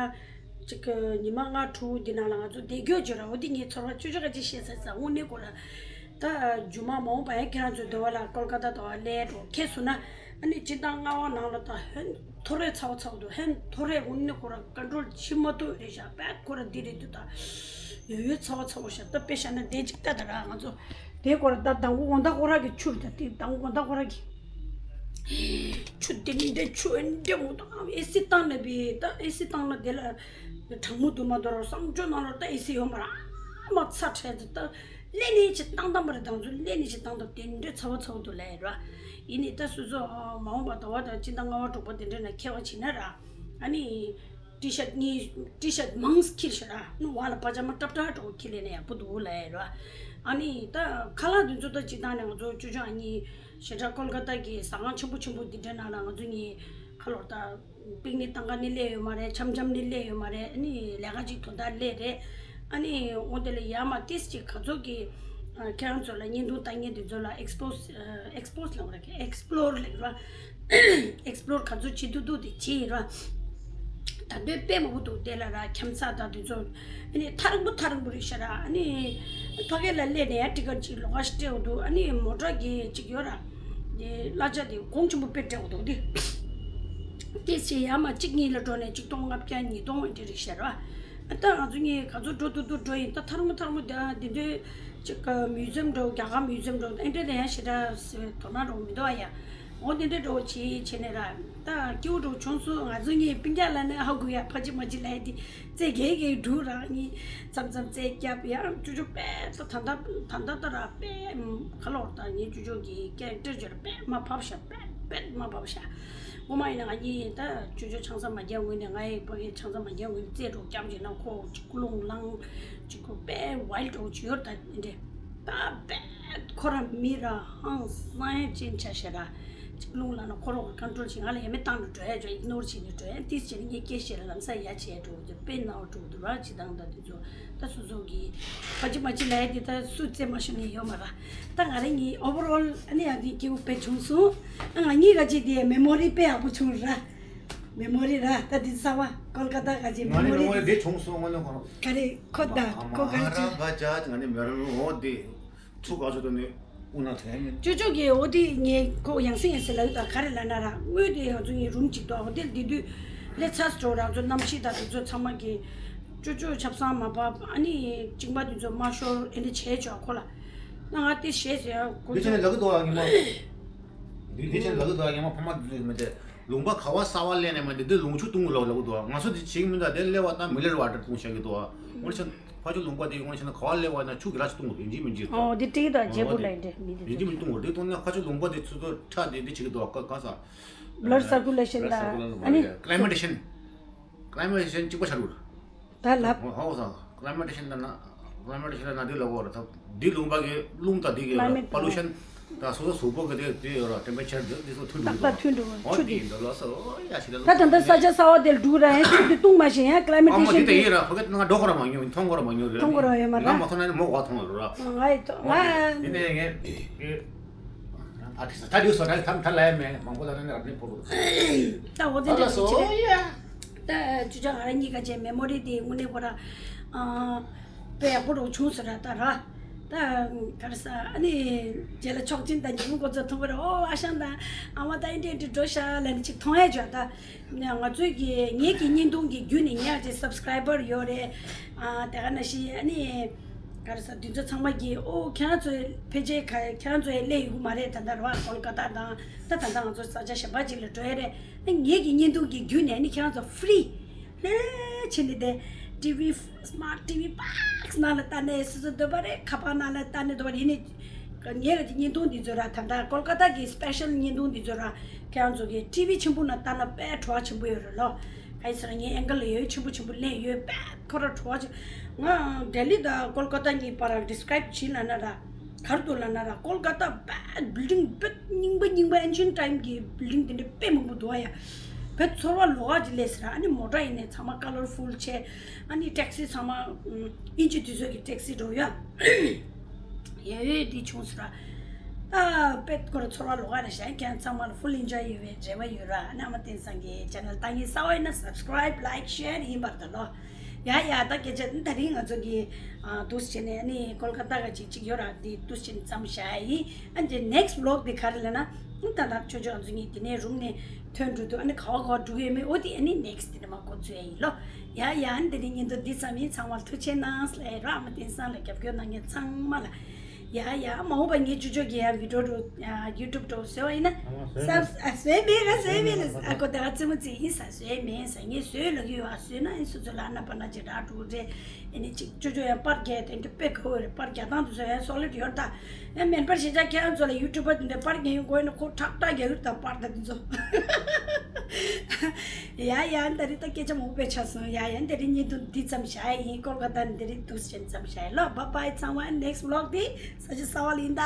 ཅིག་གི་ཉི་མ་ལྔ་དྲུག་འདི་ནང་ལ་ང་ཚོ་བསྡད་རྒྱུ་བརྗོད་ར། འོ་འདི་ངའི་ཚོར་བ་ཅོ་ཅོ་ག་ཅི་བཤད་ས་ས་དངོས་གནས་ཁོ་ར། ད་རྒྱུ་མ་མ་འོངས་པ་ཡང་ཁྱེད་རང་ཚོའི་འདོད་པ་ལ་ཀོལ་ཀ་ཏ་དང་ལས་འགྲོ་ཁེལ་སོང་ན། ཨ་ནི་སྤྱི་བཏང་རྔ་བ་ནང་ལ་ད་ཧན་ཐོ་རེ་ཚ་བོ་ཚ་བོ་འདུག་ཧན་ཐོ་རེ་དངོས་གནས་ཁོ་ར་ཀོན་ཊོལ་བྱེད་མ་ཐུབ་རེད་ཤག་དཔེ་ཁོ་ར་འདི་རེད་འདུག་ད་ཡོད་ཡོད་ཚ་བོ་ཚ་བོ་ཤག་ད་དཔེ་བཤད་ན་དེ་ཅིག་ལྟ་ད་ར་ང་ཚོ་དེ་ཁོ་ར་ད་དང་པོ་དགོང་དག་ཁོ་ར་གི་ཆུར་ད་དེ་དང་པོ་དགོང་དག་ཁོ་ར་གི་ཆུ་དེ་འདྲ་ཆུ་འདྲ་མོ་དང་ཨེ་སི་བཏང་ན་བི་ད་ཨེ་སི་བཏང་ན་དེ་ལ་གྲང་མོ་དུ་མ་དོ་ར་གསང་སྤྱོད་ནང་ལ་ད་ཨེ་སི་ཡོད་མ་ར་མ་ཚ་ཁྲལ་དུ་ད་ལས་ནས་ཅི་བཏང་དམ་པ་རེད། དང་ཚོ་ལས་ནས་ཅི་བཏང་དམ་དེ་འདྲ་ཚ་བ་ཚ་བ་དུ་ལས་ར་ཡིན་ནི་ད་སུ་ཚོ་མ་འོངས་པ་ད་བ་ད་ཅི་ད་ལྔ་བ་དྲུག་པ་དེ་འདྲ་ན་ཁྱེད་བ་ཕྱིན་ན་ར་ཨ་ནི། ཏི་ཤར་གཉིས་ཏི་ཤར་མང་ཁྱེར་ཤག་ར་ནུ་བ་ལ་པ་ཇ་མ་ཏབ་ཏ་འགྲོ་ཁྱེར་ལས་ན་ཡག་པོ་འདུག་ལ་ཡ་ར། ཨ་ནི་ད་ཁ་ལག་དེ་ཚོ་ད་ཅི་ད་ནས་ང་ཚོ་ཅོ་ཅོ་ཨ་ནི་ཞེ་དྲག་ཀོལ་ཀ་ཏ་གི་ཟ་ཁང་ཆེན་པོ་ཆེན་པོ་འདི་འདྲ་ནང་ལ་ང་ཚོ་གཉིས་ཁ་ལོར་ད་པིག་ནི་བཏང་ག་ནི་སླེབས་ཡོད་མ་རེད། འཆམ་འཆམ་ནི་སླེབས་ཡོད་མ་རེད། ཨ་ནི་ལས་ཀ་ཅིག་དོན་དག་སླེབས་རེད། ཨ་ནི་འོ་དེ་ལ་ཡ་མ་ཏིས་ཅིག་ག་ཚོད་ཀྱི་ཁྱེད་རང་ཚོ་ལ་བརྙན་ཐུང་ལྟ་མཁན་དེ་ཚོ་ལ་ཨེགས་པོ་སི་ཨེགས་པོ་སི་ལབ་ར་ཨེགས་པོ་ལོར་ལབ་ར། ཨེགས་པོ་ལོར་ག་ཚོད་བྱེད་ཐུབ་ཐུབ་དེ་བྱེད་ཡིན་ར། ད་དུང་དཔེ་མང་པོ་འདུག་དེ་ལ་ར་འཁྱམ་ས་དང་དེ་ཚོ་ཨ་ནི་ཐག་རིང་པོ་ཐག་རིང་པོ་རེད་ཤག་ར། ཨ་ནི་ཕ་གི་ལ་སླེབས་ནས་ཡང་ཊི་ཀེ་ཊི་ཅིག་ལོགས་ཀ་ཞིག་སྤྲད་འོ་འདུག་ཨ་ནི་མོ་ཊ་གི་ཅིག་ཡོད་ར། དེ་གླ་ཆ་དེ་གོང་ཆེན་པོ་དཔེ་སྤྲད་འོ་འདུག་དེ་དེ་ཚེ་ཡར་མར་གཅིག་གཉིས་ལ་འགྲོ་ནས་ཆིག་སྟོང་ལྔ་བརྒྱ་ཉིས་སྟོང་འདི་རེད་ཤག་ར། ཨ་ད་ང་ཚོ་གཉིས་ག་ཚོད་འགྲོ་ཐུབ་ཐུབ་འགྲོ་ཡིན། ད་ཐག་རིང་པོ་ཐག་རིང་པོ་དེ་འདི་འདྲའི་ཅིག་མིའུ་ཛིམ་འགྲོ། རྒྱ་གར་མིའུ་ཛིམ་འགྲོ། ཨེ་འདྲ་དེ་ཡང་ཞེ་དྲག་དོ་སྣང་འགྲོ་མི་འདུག་ཨ་ཡ། འོ་དེ་འདྲ་འགྲོ་བྱེད་བྱེད་ནས་ར། ད་སྐྱིད་པོ་འགྲོ་བྱུང་སོང་། ང་ཚོ་གཉིས་སྤུན་ཀྱག་ལ་ནི་ཧ་གོ་ཡ། ཕ་ཅི་མ་ཅི་ལ་ཡ་དེ་རྩེ་རྒྱལ་རྒྱལ་འགྲོ་ར། གཉིས་མཚམས་མཚམས་རྩེ་རྒྱབ་ཡ་ཅུ་ཅུ་པས་ད་ད་ད་ད་ད་ར་པས་ཁ་ལོར་ད་ངའི་ཅུ་ཅུ་གི་ཀེ་རེག་ཊར་ཅོ་ར་པས་མ་བབས་ཤག་པས་པས་མ་བབས་ཤག་ངོ་མ་ཡིན་ན་ང་གཉིས་ད་ཅོ་ཅོ་ཆང་ས་མ་རྒྱག་སྔོན་ནས་ང་ཡི་ཕ་གི་ཆང་ས་མ་རྒྱག་སྔོན་ནས་རྩེད་འགྲོ་སྐྱབས་བྱས་ན་ཁོ་ཅིག་ཀུ་ལུང་ལང་ཅིག་ཁོ་དཔེ་ཝའིལ་འགྲོ་ཅིག་ཡོད་ད་འདྲེ་ད་དཔེ་ཁོ་ར་མི་ར་ཧང་སང་ཡ་ཅན་ཆ་ཤ་ར་ཅིག་ཀུ་ལུང་ལང་ན་ཁོ་རོ་ཀོན་ཊོལ་བྱེད་ང་ལ་ཡ་མེ་བཏང་འགྲོ་འགྲོ་ཡ་ཅོ་ཨིག་ནོར་བྱེད་ནས་འགྲོ་ཡ་ཏིས་བྱས་ནས་ངས་སྐད་བཤད་ལ་ལམ་སང་ཡ་བྱས་འགྲོ་ཅོ་དཔེ་ནའོ་འགྲོ་འདུག་ར་ཅི་དང་ད་དེ་ཚོ། ད་སོ་སོ་གི་ཕ་ཅི་མ་ཅི་ལ་ཡ་དེ་ད་སུ་རྩེད་མ་ཤོར་ནས་ཡོད་མ་ར། ད་ང་རང་གཉིས་ཨོ་བར་ཨོལ་ཨ་ནི་ཡང་དེ་སྐྱིད་པོ་དཔེ་བྱུང་སོང་། ཨ་ང་གཉིས་ག་ཅིག་དེ་མེ་མོ་རི་དཔེ་ཡག་པོ་བྱུང་ར། མེ་མོ་རི་ར་ད་དེ་གསར་བ་ཀོལ་ཀ་ཏ་ག་ཅིག་མེ་མོ་རི་ང་ནི་མེ་མོ་རི་དེ་བྱུང་སོང་། ང་ནི་ཁོ་རང་ག་རེ་ཁོ་ད་ཁོ་ག་རེ་ཅིག་ང་ནི་མེ་ར་ལུང་འོ་དེ། ཚུགས་ག་ཚོད་དུ་ནི་དབུ་ན་དྲན་མིན། ཅོ་ཅོ་གི་འོ་དེ་ངས་ཁོ་ཡང་སེ་ཡང་སེ་ལབ་ཡོད་ད་ག་རེ་ལབ་ན་ར་དངུལ་དེ་ང་ཚོ་ངའི་རུམ་གཅིག་ཏུ་འོ་དེ་དེ་དུས་ ལས་ཚར་སོང་། རང་ཚོ་གནམ་གཤིས་དང་དེ་ཚོ་ཚང་མ་གི་ཅོ་ཅོ་ཆབ་གསང་མ་བབས། ཨ་ནི་གཅིན་པ་དེ་ཚོ་མ་ཤོར། ཨེ་འདྲ་བྱས་ཆོག་ཁོ་ལ། ན་ང་དེ་ཞེས་ཟེར་ཡ་ཁོ་འདི་ཚོ་ཆ་ནས་ལབ་གི་འདུག་ཨ་ཉི་མ། འདི་འདི་ཆ་ནས་ལབ་གི་འདུག་ཨ་ཉི་མ། ཕ་མ་དེ་ཚོ་མི་དེ་ལུང་པ་ག་བ་གསར་བ་སླེབས་ནས་མ་དེ་དུས་ལུང་ཕྱུགས་བཏུང་གི་ལོག་ལབ་གི་འདུག་ཨ། ང་ཚོ་དེ་བྱེད་ཀྱི་མི་འདུག་དེ་སླེབས་པ་དང་མི་སླེབས་པ་འདྲ་བཏུང་བཞག་གི་འདུག་ཨ། འོ་ཆ་ཕ་ཆུ་ལུང་པ་དེ་འོ་ཆ་ན་ག་བ་སླེབས་པ་ན་ཆུ་གི་ར་ཆ་བཏུང་གི་འདུག་ཡིན་གཅིག་མིན་གཅིག་ཨོ་དེ་ཊིག་དང་བརྗེ་པོ་ལ་ཡིན་དེ་མི་དེ་ཡིན་གཅིག་མིན་གཅིག་བཏུང་གི་འདུག་དེ་བཏུང་ན་ཁ་ཆུ་ལུང་པ་དེ་ཆུ་ཚོད་ཁྲག་དེ་དེ་བྱེད་ཀྱི་འདུག་ཨ། ག་ག་ས་blood circulation ད་ཨ་ནི་climate change། climate change གཅིག་པ་ཆགས་འགྲོ། ད་ལབ། ཧོ་ཧོ་ས་climate change ད་ན་climate change ད་ན་འདི་ལ་གོ་ར་ད་འདི་ལུང་པ་གི་རླུང་ད་འདི་གི་climate pollution ད་སོ་སོ་གཟུགས་པོ་གི་དེ་དེ་ཡོད་ར་temperature འདི་འདི་སོ་མཐུན་འགྲོ་ཏག་ཏག་མཐུན་འགྲོ་ཆུ་འདི་འདི་ལ་སོ་ཡ་ཞིག་ད་ད་ད་ད་ས་ཆ་གསར་བ་དེ་ལ་འགྲོ་ར་ཡང་ཆུ་འདི་བཏུང་མ་ཤེས་ཡང་climate ཨ་མ་change དེ་ད་ཡིན་ར་ཕ་གི་ང་འགྲོ་ཁོ་ར་མ་མྱོང་མཐོང་ཁོ་ར་མ་མྱོང་ར་མཐོང་ཁོ་ར་ཡོད་མ་ར་ང་མ་མཐོང་ན་མོ་ག་མཐོང་ར་ང་ཡི་ཐོ་ང་ཡིན་ནའི་ངས་ད་དེ་ས་ད་དེ་སོ་ད་ད་ད་ལ་ཡ་མེད་མང་པོ་ད་ད་ནི་ར་ནི་ཕོ་རུ་ད་འོ་དེ་འདྲ་ད་ལ་སོ་ཡ། ད་ཅུ་ཅག་ང་རང་གཉིས་ཀ་བྱས་མེ་མོ་རི་དེ་དངོས་གནས་ཁོ་ར་ཨ་དཔེ་ཡག་པོ་རུ་བྱུང་ཟེར་ར་ད་ར། ད་ག་རེ་ཟ་ཨ་ནི་རྗེས་ལ་ཆོག་མཆན་དང་ཉིན་མོ་ཁོ་ཚོ་མཐོང་གི་རེད། ཨོ་ཨ་ཞང་དང་ཨ་མ་ད་ཨེ་འདྲ་ཨེ་འདྲ་འགྲོ་ཤག་ལབ་ནས་ཅིག་མཐོང་ཡ་བྱོས། ད་ང་ཚོའི་གི་ངེད་ཀྱི་བརྙན་ཐུང་གི་བརྒྱུད་ནས་ཉག་ཅིག་subscriber ཡོད་རེད། ཨ་དེ་ག་ནང་བཞིན་ཨ་ནི་ག་རེ་ཟ་དེ་ཚོ་ཚང་མ་གི་ཨོ་ཁྱེད་རང་ཚོ་ཕལ་ཆེར་ག་ཁྱེད་རང་ཚོ་ཡ་སླེབས་ཡོང་གི་མ་རེད། ད་ལྟ་ར་ཀོལ་ཀ་ཏ་དང་ད་ད་ལྟ་ང་ཚོ་ས་ཆ་གཞན་པ་ཅིག་ལ་འགྲོ་ཡ་རེད། ངེད་ཀྱི་བརྙན་ཐུང་གི་བརྒྱུད་ནས་ནི་ཁྱེད་རང་ཚོ་free ལྷོད་ལྷོད་བྱས་ནས་དེ་TV smart TV box ནང་ལ་ལྟ་ནས་སོ་སོ་འདོད་པ་རེད་ཁ་པར་ནང་ལ་ལྟ་ནས་འདོད་པ་རེད། ཡིན་ནི་ངེད་རང་གི་བརྙན་ཐུང་འདི་ཚོ་ར་ད་ལྟ་ཀོལ་ཀ་ཏ་གི་special བརྙན་ཐུང་འདི་ཚོ་ར་ཁྱེད་རང་ཚོ་གི་TV ཆེན་པོ་ནང་ལྟ་ན་དཔེ་བྲོ་བ་ཆེན་པོ་ཡོད་རེད་ལོ། ག་ཡིན་ཟེར་ན་ངའི་ཨེང་གལ་ལ་ཡོད་ཆེན་པོ་ཆེན་པོ་ལེན་ཡོད་དཔེ་ཁོ་ར་བྲོ་བ་ཆེ། ང་ལྡི་ལི་དང་ཀོལ་ཀ་ཏ་གཉིས་བར་ལ་describe བྱེད་ལབ་ན་ར། ག་རེ་འདུག་ལབ་ན་ར་ཀོལ་ཀ་ཏ་དཔེ་building དཔེ་རྙིང་པ་རྙིང་པ་ancient time གི་building དེ་འདྲ་དཔེ་མང་པོ་འདུག་ཨ་ཡ། དཔེ་ཚོར་བ་ལོགས་ཀ་ཅིག་སླེབས་ཟེར་ར། ཨ་ནི་མོ་ཊ་ཡིན་ནའི་ཚང་མ་colorful བྱས། ཨ་ནི་taxi ཚང་མ་ཨིན་ཇི་དུས་ཚོད་ཀྱི་taxi འགྲོ་ཡ། ཡ་ཡོད་དེ་བྱུང་ཟེར་ར། ད་དཔེ་ཁོ་ར་ཚོར་བ་ལོགས་ཀ་རེད་ཤག་ཁྱེད་ཚང་མ་ལ་full enjoy ཡོད་པའི་རེ་བ་ཡོད་ར། ཨ་ནི་ཨ་མ་བསྟན་སང་གི་channel ལྟ་མཁན་གསར་པ་ཡིན་ན་subscribe like share ཡིན་པར་ད་ལོ། ཡ་ཡ་ད་སྐད་ཆ་ད་རིང་ང་ཚོ་གི་ཨ་འདུག་སེ་བྱས་ནས་ཨ་ནི་ཀོལ་ཀ་ཏ་ག་ཅིག་ཅིག་ཡོད་ར། དེ་འདུག་སེ་བྱས་ནས་མཚམས་བཞག་ཡ་ཡིན། ཨ་ནི་next vlog དེ་ག་རེ་ལབ་ན། ཨ་ད་ད་ཆོས་ཆོས་ང་ཚོ་གཉིས་དེ་ནས་རུམ་ནས་ཐོན་འགྲོ་དུས་ཨ་ནི་ག་བ་ག་བ་འགྲོ་གི་ཡོད་མེད་འོ་དེ་ཨ་ནི་next དེ་ནས་མར་འགོ་ཚུགས་ཡ་ཡིན་ལོ། ཡ་ཡ་ཨ་ནི་དེ་རིང་བརྙན་ཐུང་འདི་ཙམ་ཡིན། ཚང་མ་ལ་ཐུགས་རྗེ་གནང་ལབ་ཡ་ར། ཨ་མ་བསྟན་སང་ལ་རྒྱབ་སྐྱོར་གནང་མཁན་ཚང་མ་ལ། ཡ་ཡ་མ་འོངས་པ་ངའི་ཅོ་ཅོ་གི་ཡ་video དུ་ཡ་YouTube དུ་བཟོས་པ་ཡིན་ན། ཨ་མ་བཟོས་མེད། Subs- ཨ་བཟོས་མེད་ར། བཟོས་མེད་ལ་ཨ་ཁོ་དེ་ག་རྩེད་མོ་རྩེ་ཡིན་ས་བཟོས་མེད་ས། ངས་བཟོས་ལབ་ཀྱི་ཡོད། ཨ་བཟོས་ན་ཨིན་སོ་སོ་ལ་ཨ་ན་པ་ན་ཅི་ར་འགྲོ་རེད། ཨེ་ནི་ཅིག་ཅོ་ཅོ་ཡང་པར་རྒྱག་དེ་འདྲ་དཔེ་དགའ་བོ་རེད། པར་རྒྱག་སྟངས་དེ་ཚོ་ཡང་solid ཡོད་ད། ཡང་མིན་པར་ཞེ་དྲག་ཁྱེད་རང་ཚོ་ལ་YouTuber དེ་འདྲ་པར་རྒྱག་ཡོང་དགོས་ན་ཁོ་ཁྲག་ཁྲག་རྒྱག་ཡོད་ད་པར་ད་དེ་ཚོ། ཡ་ཡ་འདི་རིང་ད་སྐད་ཆ་མང་པོ་ཆགས་སོང་། ཡ་ཡ་འདི་རིང་བརྙན་ཐུང་འདི་ཙམ་བཞག་ཡ་ཡིན། ཀོལ་ཀ་ཏ་འདི་རིང་འདུག་སེ་ཙམ་བཞག་ཡ་ལོ། Bye bye ཚང་མ། Next vlog དེ་ས་ཆ་གསར་པ་ལ་ཡིན་ད།